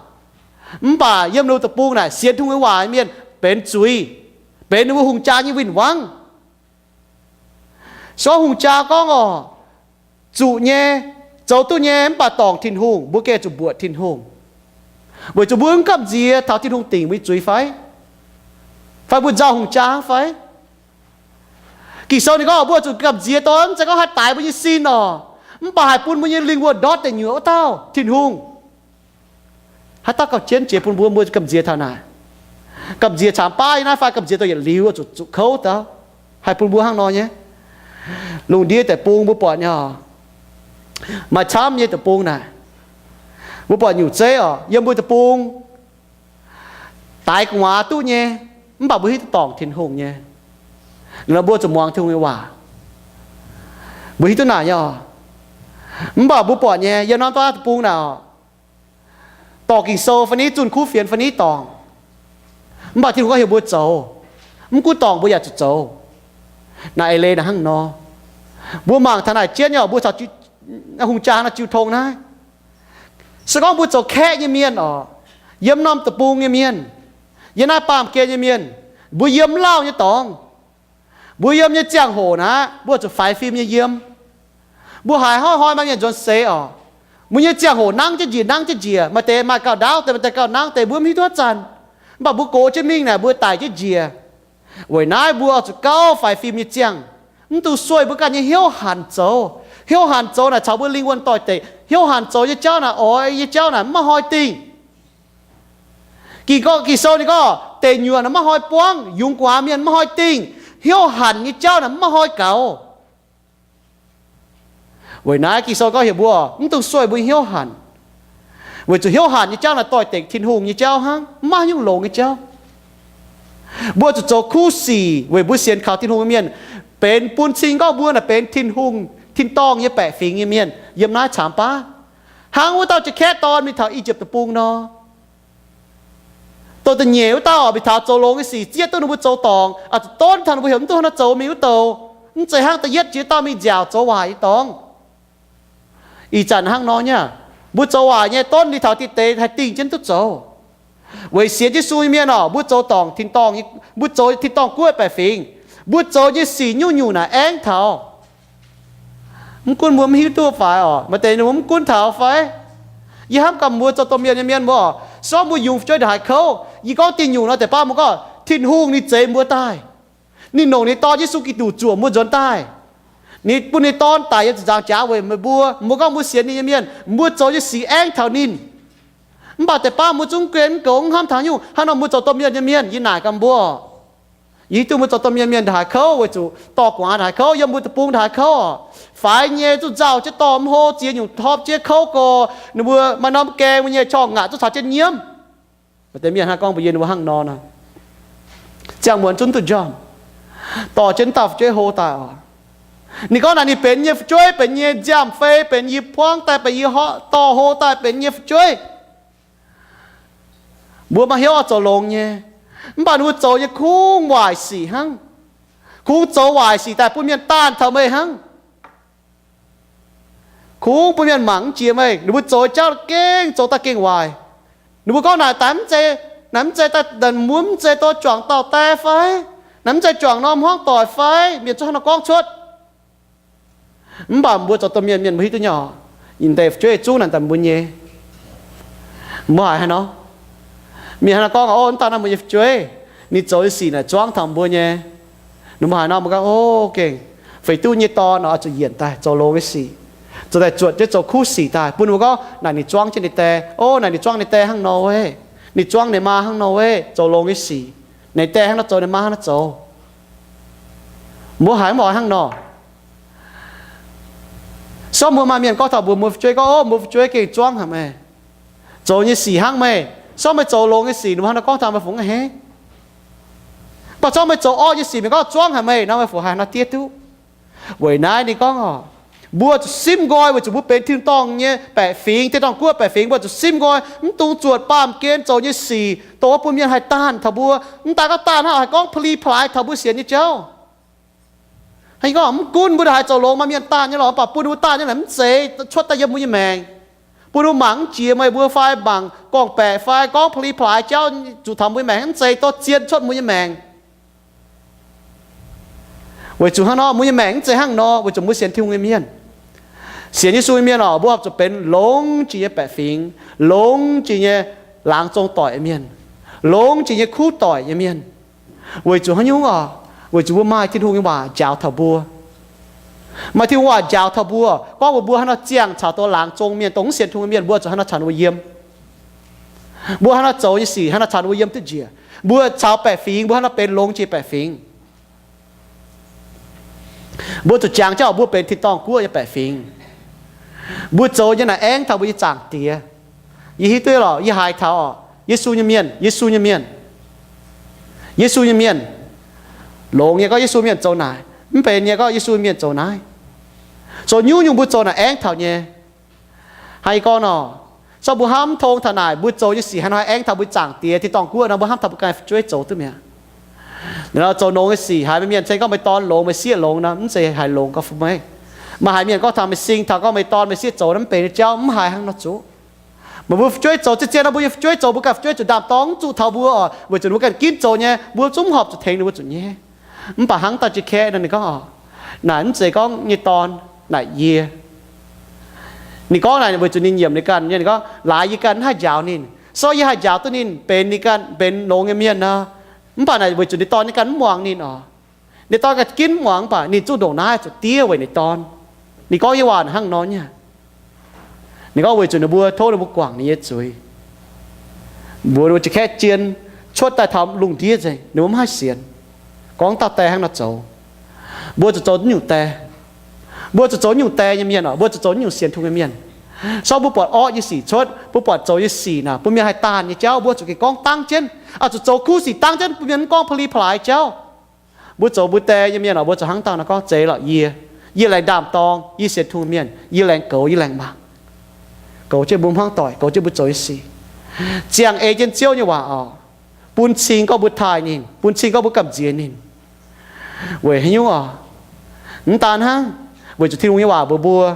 Mv baac yiem ninh mbuo deic-bung naaic sienx Tin-Hungh nyei waac nyei mienh benx zuiz, benx ninh mbuo hungh jaa nyei win-wangv. Sortv hungh jaa gorngv oc, zuqc nyei, zoux duqv nyei mv baac dorngc Tin-Hungh, mbuo gengh zuqc mbuoqc Tin-Hungh, weic zuqc mbuo mv gamh nziex taux Tin-Hungh dingc mbuo nyei zuiz fai? Fai mbuo nzauh hungh jaa fai? Ging-Sou ninh gorngv mbuo zuqc gamh nziex doic, mv zeiz gorngv haih daix mbuo nyei sin oc, mv baac haih bun mbuo nyei lingh wuonh ndortv deic nyuoqc wuov dauh, Tin-Hungh. Haaix dauh gauh jienv jiex bun mbuo, mbuo gamh nziex taux naaic. Gamh nziex caamx baav yiem naaiv fai gamh nziex dongh yietc liuz zuqc, zuqc kouv daaih, haih bun mbuo hnangv nor nyei. Lungh ndiev deic-bung mbuo buatc nyei oc, maaih camv nyei deic-bung naaic. Mbuo buatc nyungc zeiv oc, yiem mbuo deic-bung daix gu'nguaaz duqv nyei, mv baac mbuo hiuv duqv dorngc Tin-Hungh nyei. Nor mbuo zuqc muangx Tin-Hungh nyei waac. Mbuo hiuv duqv naaic nyei oc. Mv baac mbuo buatc nyei, yiem norm daav deic-bung naaic oc, dorngc Ging-Sou fai niv, zunh kuv fienx fai niv dorngc. Mv baac Tin-Hungh gorngv heuc mbuo zoux. Mv gunv dorngc mbuo yaac zuqc zoux. Naaiv eix leiz naaic hnangv nor. Mbuo mangc taux naaic jienv nyei oc, mbuo caux hungh jaa nor jiu tong naaiv. Se gorngv mbuo zoux kaeqv nyei mienh oc, yiem norm deic-bung nyei mienh, yiem naaiv baamh gen nyei mienh, mbuo yiem mv lauh nyei dorngx, mbuo yiem nyei ziangh hoc naaiv, mbuo zuqc faix fim nyei yiem. Mbuo haiz hnoi-hnoi maaih mienh nzuonx seix oc, mbuo nyei ziangh hoc nangv jienv njiec, nangv jienv njiec, maaih deix maaih gauh ndaauv deix, maaih deix gauh nangv deix, mbuo mv hiuv duqv zanc. Mv baac mbuo gox jienv mingh naaic, mbuo daic jienv njiec. Weic naaiv mbuo zuqc gauh faix fim nyei ziangh, mv dungx sueih mbuo ganh nyei hnyouv hanc zoux. Hnyouv hanc zoux naaic caux mbuo lingh wuonh doix-dekc. Hnyouv hanc zoux nyei jauv naaic, oix nyei jauv naaic mv maaih hnoi dingh. Ging, Ging-Sou ninh gorngv deic nyuoqc naaic mv maaih hnoi buangv, yungz gu'nguaaz mienh mv maaih hnoi dingh. Hnyouv hanc nyei jauv naaic mv maaih hnoi gaux. Weic naaiv Ging-Sou gorngv heuc mbuo mv dungx sueih mbuo nyei hnyouv hanc, weic zuqc hnyouv hanc nyei jauv naaic doix-dekc Tin-Hungh nyei jauv hnangv, mv maaih nyungc longx nyei jauv. Mbuo zuqc zoux kuv sic weic mbuo sienx kaux Tin-Hungh nyei mienh, benx bun cing gorngv mbuo naaic benx Tin-Hungh tin-dorngh nyei baeqc fingx nyei mienh yiem naaiv caamx baav, hnangv wuov dauh Jaakv^kaeqv dorn mingh taux I^yipv Deic-Bung nor. Dongh da'nyeic wuov dauh mingh taux zoux longx nyei sic, zieqv duqv ninh mbuo zoux dorngc, zuqc donv taux ninh mbuo heuc mv duqv hnangv naaiv zoux mingh wuov douh. Mv zeiz hnangv da'yietv jiex dauh mingh nziaauc zoux waaic nyei dorngx. Ih zanc hnangv nor nyei, mbuo zoux waaic nyei donv ninh taux diqc deix haih dingh jienv duqv zoux. Weic sienx Yesu nyei mienh oc, mbuo zoux dorngc tin-dorngh, mbuo zoux tin-dorngh guoqv baeqc fingx, mbuo zoux nyei sic nyungc-nyungc naaic aengv taux. Mv gunv mbuo mv hiuv duqv fai oc, maaih deix ninh mbuo mv gunv taux fai. Yie hnamv gaax mbuo zoux domh mienh nyei mienh mbuo oc, se gorngv mbuo yungz fu'jueiv ndongc haaix kouv, yie gorngv diuh nyungc nor deix baav mbuo gorngv Tin-Hungh ninh zeix mbuo daaih. Ninh longc ninh Dorn Yesu Giduc zuoqc mbuo nzuonx daaih. Ninh bun ninh Dorn daic yiem ziepc nzaangc jaax weic meih mbuo. Mbuo gorngv mbuo sienx ninh nyei mienh, mbuo zoux nyei sic aengv taux ninh. Mv baac deix baav mbuo zungv guen mv goux, mv hnamv taux nyungc. Hnangv nor mbuo zoux domh mienh nyei mienh, yie naaic gaax mbuo, yie hiuv duqv mbuo zoux domh mienh mienh ndongc haaix kouv, weic zuqc dorh gu'nguaaz ndongc haaix kouv, yiem mbuo deic-bung ndongc haaix kouv oc, faix nyei zuqc nzauh jienv dorh mv hlo, ziex nyungc torpv jienv kouv gorx, ninh mbuo maaih norm gaeng mbuo nyei qorngv ngaatc zungv caux jienv nyiemv. Maaih deix mienh hnangv gorngv mbuox yie ninh mbuo hnangv nor nor, ziangh muonz zungv duqv njormh, dorh jienv dauh fu'jueiv hlo daaih oc. Ninh gorngv naaic ninh benx nyei fu'jueiv, benx nyei nziaamv-fei, benx yie buangv daaih, benx yie dorh hlo daaih benx nyei fu'jueiv. Mbuo maaih hnyouv oix zoux longx nyei, mv baac ninh mbuo zoux nyei kungx waaic sic hnangv. Kungx zoux waaic sic daaih bun mienh daanh taux meih hnangv. Kungx bun mienh mangc mv jiex meih. Ninh mbuo zoux jauv gengh zoux daaih gengh waaic. Ninh mbuo gorngv naaic daaih mv zeiz, naaic mv zeiz daaih, naaic mbuo mv zeiz dorh juangc dauh die fai? Naaic mv zeiz juangc norm hmuangv doic fai? Mienh zungv hnangv nor gorngv cuotv. Mv baac mbuo zoux domh mienh mienh mbuo hiuv duqv nyei oc, ninh deix fu'jueiv zungv naaic daaih mbuo nyei. Mbuo haiz haaix nor? Mienh hnangv nor gorngv, o, mv dauh naaiv mbuo nyei fu'jueiv, ninh zoux nyei sic naaic zuangv taux mbuo nyei. Ninh mbuo haiz nor mbuo gorngv, o, gengh feix duqv nyei dorn oix zuqc yienc daaih zoux longx nyei sic, zoux daaih zuotc jienv zoux kuv sic daaih bun mbuo gorngv naaic ninh zuangv jienv ninh die. O, naaic ninh zuangv ninh die hnangv nor weic, ninh zuangv ninh maa hnangv nor weic zoux longx nyei sic. Ninh die hnangv nor zoux, ninh maa hnangv nor zoux. Mbuo haiz mv oix hnangv nor? Sortv mbuo maaih mienh gorngv taux mbuox mbuo fu'jueiv gorngv, o, mbuo fu'jueiv gengh zuangv haic meih, zoux nyei sic hnangv meih. Sortv meih zoux longx nyei sic, ninh mbuo hnangv nor gorngv taux meih fungx haaix? Mv baac sortv meih zoux orqv nyei sic, mienh gorngv zuangv haic meih nor, meih fungx haaix nor diev duqv? Weic naaiv ninh gorngv oc, mbuo zuqc simv nqoi weic zuqc mbuo benx tin-dorngh nyei baeqc fingx, tin-dorngh guoqv baeqc fingx. Mbuo zuqc simv nqoi, mv dungx zuotc baamh gen zoux nyei sic dongh wuov bun mienh haih daanh taux mbuo. Mv daaih gorngv daanh hnangv, haih gorngv pa'li pa'laaix taux mbuo sienx nyei jauv. Gorngv mv gunv mbuo haaix zoux longx maaih mienh daanh nyei lorqc, mv baac bun mbuo daanh nyei naaic mv zeiz cuotv daaih yiem mbuo nyei maengc. Bun mbuo mangc mv jiex meih mbuo fai mangc gorngv-baeqc fai gorngv pa'li pa'laaix jauv zuqc taux mbuo nyei maengc, mv zeiz dorh zien cuotv mbuo nyei maengc. Weic zuqc hnangv nor, mbuo nyei maengc mv zeiz hnangv nor, weic zuqc mbuo sienx Tin-Hungh nyei mienh. Sienx Yesu nyei mienh oc, mbuo horpc zuqc benx longx jiex nyei baeqc fingx, longx jiex nyei laangz zong doic nyei mienh, longx jiex nyei kuv doic nyei mienh. Weic zuqc haaix nyungc oc? Weic zuqc mbuo maaih Tin-Hungh nyei waac njaaux taux mbuo. Maaih Tin-Hungh waac njaaux taux mbuo, gorngv mbuox mbuo haaix nor ziangh caux dongh laangz zong mienh, dongh mv sienx Tin-Hungh nyei mienh, mbuo zuqc haaix nor caux ninh mbuo yiem. Mbuo hnangv nor zoux nyei sic hnangv nor caux ninh mbuo yiem duqv njiec. Mbuo caux baeqc fingx, mbuo hnangv nor benx longx jiex baeqc fingx. Mbuo zuqc jangx jienv oc, mbuo benx tin-dorngh guoqv nyei baeqc fingx. Mbuo zoux nyei naaic aengv taux mbuo nyei Zaangc Diex. Yie hiuv duqv lorqc, yie haiz taux oc, Yesu nyei mienh, Yesu nyei mienh, Yesu nyei mienh, longx nyei gorngv Yesu mienh zoux naaic, mv benx nyei gorngv Yesu mienh zoux naaiv. Zoux nyungc-nyungc mbuo zoux naaic aengv taux nyei. Hnangv yie gorngv nor, zorqv mbuo hnamv tong taux naaic, mbuo zoux nyei sic haaix nor aengv taux mbuo Zaangc Diex tin-dorngh guoqv nor, mbuo hnamv taux mbuo ganh fu'jueiv zoux duqv mi'aqv. Ninh nor zoux longx nyei sic, haiz meih mienh ceng gorngv meih dorn longx, meih sieqv longx nor, mv zeiz haiz longx gorngv fu-meiv. Maaih haiz mienh gorngv taux meih sing taux gorngv meih dorn meih sieqv zoux nor, mv benx nyei jauv, mv haiz hnangv nor zuqc. Meih mbuo fu'jueiv zoux, zien-zien nor mbuo nyei fu'jueiv zoux, mbuo ganh fu'jueiv zuqc ndaam-dorng, mv zuqc taux mbuo oc, weic zuqc mbuo ganh ginv zoux nyei, mbuo zungv horpc zuqc tengx ninh mbuo zuqc nyei. Mv baac hnangv dauh jiex kaeqv nor ninh gorngv oc, naaic mv zeiz gorngv nyei dorn, naaic yie. Ninh gorngv naaic weic zuqc ninh nyiemc ninh ganh nyei, ninh gorngv laaix yie ganh mv haih njaaux ninh, se gorngv yie haih njaaux duqv ninh benx ninh ganh benx longx nyei mienh nor, mv baac naaic weic zuqc ninh dorn nyei ganh mv muangx ninh oc. Ninh dorn ganh ginv mv muangx, mv baac ninh zungv ndongc naaiv zuqc diev weic ninh dorn. Ninh gorngv nyei waac hnangv nor nyei. Ninh gorngv weic zuqc ninh mbuo tov ninh mbuo guangc ninh nyei zuiz. Mbuox ninh mbuo jiex kaeqv zien, cuotv daaih taux lungh ndiev nzengc, ninh mbuo mv haih sienx. Gorngv dauh die hnangv nor zoux. Mbuo zuqc zoux nyungc die. Mbuo zuqc zoux nyungc die nyei mienh oc, mbuo zuqc zoux nyungc sienx Tin-Hungh nyei mienh. Se gorngv mbuo buatc orqv nyei sic cuotv, mbuo buatc zoux nyei sic naaic, bun mienh haih daanh nyei jauv, mbuo zuqc gengh gorngv dangv jienv, oix zuqc zoux kuv sic dangv jienv, bun mienh mv gorngv pa'li pa'laaix jauv. Mbuo zoux mbuo die nyei mienh oc, mbuo zuqc hnangv dauh nor gorngv, zeiz lorqc yie. Yie laengz ndaam-dorng, yie sienx Tin-Hungh mienh, yie laengz goux, yie laengz mangc. Goux jienv mbuo hmuangv doic, goux jienv mbuo zoux nyei sic. Ziangh ei jienv Ziouv nyei waac oc, bun cing gorngv mbuo taaih ninh, bun cing gorngv mbuo gamh nziex ninh. Weic haaix nyungc oc? Mv daan hnangv, weic zuqc Tin-Hungh nyei waac mbuox mbuo,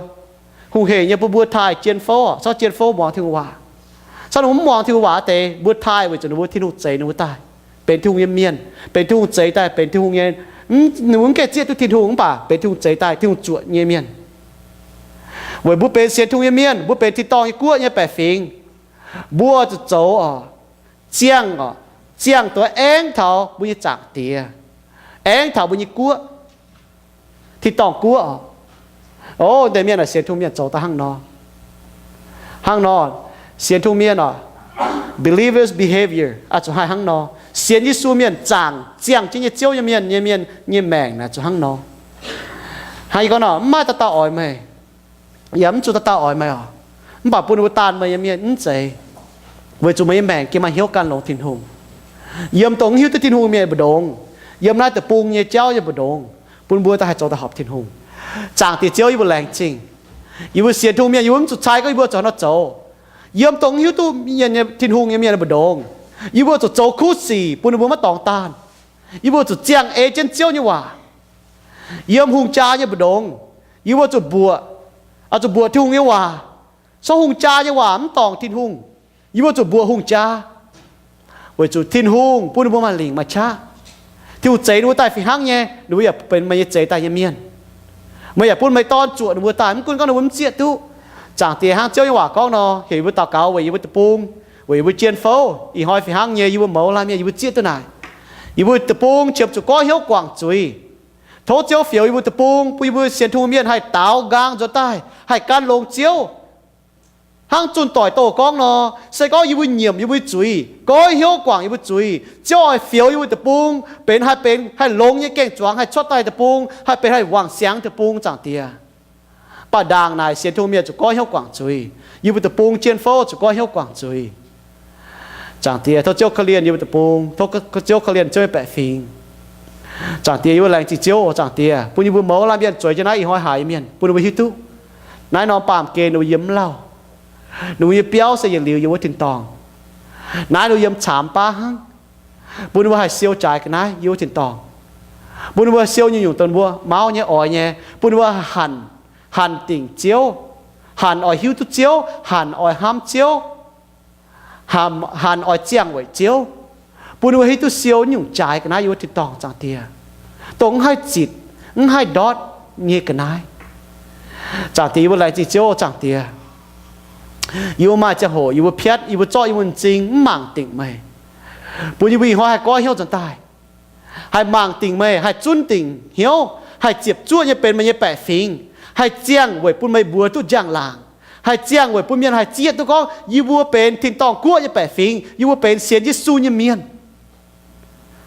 hungh hec nyei bun mbuo taaih jien-fouv oc. Se gorngv jien-fouv muangx Tin-Hungh waac, se gorngv ninh mbuo mv muangx Tin-Hungh waac deix, mbuo taaih weic zuqc ninh mbuo Tin-Hungh zeix ninh mbuo daaih, benx Tin-Hungh nyei mienh, benx Tin-Hungh zeix daaih, benx Tin-Hungh nyei, ninh mbuo mv gaengh zieqv duqv Tin-Hungh mv baac benx Tin-Hungh zeix daaih, Tin-Hungh zuoqc nyei mienh. Weic mbuo benx sienx Tin-Hungh nyei mienh, mbuo benx tin-dorngh nyei guoqv nyei baeqc fingx, mbuo zuqc zoux oc, ziangh oc, ziangh duqv aengv taux mbuo nyei Zaangc Diex, aengv taux mbuo nyei guoqv, tin-dorngh guoqv oc. O, deix mienh oc, sienx Tin-Hungh mienh zoux daaih hnangv nor. Hnangv nor, sienx Tin-Hungh mienh oc, believers' behavior oix zuqc haih hnangv nor. Sienx Yesu mienh zaangc ziangh jienv nyei Ziouv nyei mienh nyei mienh nyei maengc naaic zuqc hnangv nor. Hnangv yie gorngv nor, mv maaih dauh dauh oix meih, yaac mv zuqc dauh dauh oix meih oc. Mv baac bun ninh mbuo daanh meih nyei mienh mv zeiz, weic zuqc meih nyei maengc gengh maaih hnyouv gan longx Tin-Hungh. Yiem dongh mv hiuv duqv Tin-Hungh mienh mbu'ndongx, yiem naaiv deic-bung nyei jauv nyei mbu'ndongx, bun mbuo daaih haih zoux daaih horpc Tin-Hungh. Zaangc Diex Ziouv, yie mbuo laengz zingh. Yie mbuo sienx Tin-Hungh mienh, yie mbuo mv zuqc cai gorngv yie mbuo zuqc hnangv nor zoux. Yiem dongh mv hiuv duqv mienh nyei Tin-Hungh nyei mienh mbu'ndongx, yie mbuo zuqc zoux kuv sic bun ninh mbuo maiv dorngx daanh. Yie mbuo zuqc ziangh ei jienv Ziouv nyei waac. Yiem hungh jaa nyei mbu'ndongx, yie mbuo zuqc mbuoqc, oix zuqc mbuoqc Tin-Hungh nyei waac. Se gorngv hungh jaa nyei waac mv dorngc Tin-Hungh, yie mbuo zuqc mbuoqc hungh jaa. Weic zuqc Tin-Hungh bun ninh mbuo maaih lingc maaih qaqv. Tin-Hungh zeix ninh mbuo daaih fih hnangv nyei, ninh mbuo yaac benx meih nyei zeix daaih nyei mienh. Meih yaac bun meih Dorn zuoqc ninh mbuo daaih, mv gunv gorngv ninh mbuo mv zieqv duqv. Zaangc Diex, hnangv Ziouv nyei waac gorngv nor, heuc yie mbuo daux gaux weic yie mbuo deic-bung, weic yie mbuo jien-fouv. Ih hnoi fih hnangv nyei, yie mbuo mouz laanh mienh yie mbuo zieqv duqv naaic. Yie mbuo deic-bung qiemx zuqc goiv hnyouv guangc zuiz. Tov Ziouv fioux yie mbuo deic-bung, bun yie mbuo sienx Tin-Hungh mienh haih daaux nqaang nzuonx daaih, haih gan longx Ziouv. Hnangv zunh doic douh gorngv nor, se gorngv yie mbuo nyiemc yie mbuo zuiz, goiv hnyouv guangc yie mbuo zuiz, Ziouv oix fioux yie mbuo deic-bung benx haih benx haih longx nyei gaeng-zuangx haih cuotv daaih deic-bung, haih benx haih wangc siangx deic-bung, Zaangc Diex. Mv baac ndaangc naaic sienx Tin-Hungh mienh zuqc goiv hnyouv guangc zuiz. Yie mbuo deic-bung jien-fouv zuqc goiv hnyouv guangc zuiz. Zaangc Diex, tov Ziouv korv-lienh yie mbuo deic-bung, tov Ziouv korv-lienh Ziouv nyei baeqc fingx. Zaangc Diex, yie mbuo laengz zingh Ziouv oc. Zaangc Diex, bun yie mbuo mouz laanh mienh zueiz jienv naaiv ih hnoi haiz mienh, bun ninh mbuo hiuv duqv naaiv norm baamh gen ninh mbuo yiem mv lauh. Ninh mbuo nyei biauv se yietc liuz yiem wuov tin-dorngh. Naaiv ninh mbuo yiem caamx baav hnangv. Bun ninh mbuo haih siou jaaix ga'naaiv yiem wuov tin-dorngh. Bun ninh mbuo siou nyungc-nyungc dongh mbuo mauv nyei oix nyei. Bun ninh mbuo hanc, hanc dingc Ziouv, hanc oix hiuv duqv Ziouv, hanc oix hnamv Ziouv, hanc, hanc oix ziangh weic Ziouv. Bun ninh mbuo hiuv duqv siou nyungc jaaix ga'naaiv yiem wuov tin-dorngh, Zaangc Diex, dongh mv haih zitc, mv haih ndortv nyei ga'naaiv. Zaangc Diex, yie mbuo laengz zingh Ziouv, Zaangc Diex. Yie mbuo maaih ziangh hoc yie mbuo piatv, yie mbuo zorqv yie mbuo nyei m'zing mv mangc dingc meih. Bun yie mbuo ih hnoi haih goiv hnyouv nzuonx daaih, haih mangc dingc meih, haih zunv dingc hnyouv, haih ziepc zuoqv nyei benx meih nyei baeqc fingx, haih ziangh weic bun meih mbuox duqv njang-laangc, haih ziangh weic bun mienh haih zieqv duqv gorngv yie mbuo benx tin-dorngh guoqv nyei baeqc fingx, yie mbuo benx sienx Yesu nyei mienh,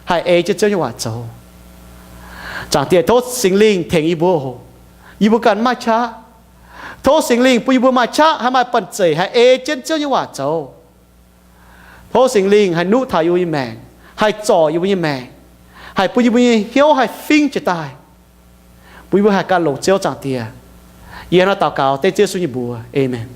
haih ei jienv Ziouv nyei waac zoux. Zaangc Diex, tov Singx Lingh tengx yie mbuo oc. Yie mbuo ganh maaih qaqv. Tov Singx Lingh bun yie mbuo maaih qaqv, haih maaih banh zeic, haih ei jienv Ziouv nyei waac zoux. Tov Singx Lingh haih nuqv taux yie mbuo nyei maengc, haih zorc yie mbuo nyei maengc, haih bun yie mbuo nyei hnyouv haih fingv jiez daaih, bun yie mbuo haih gan longx Ziouv. Zaangc Diex, yie hnangv naaiv daux gaux dengv Ziouv Yesu nyei mbuox, aamen.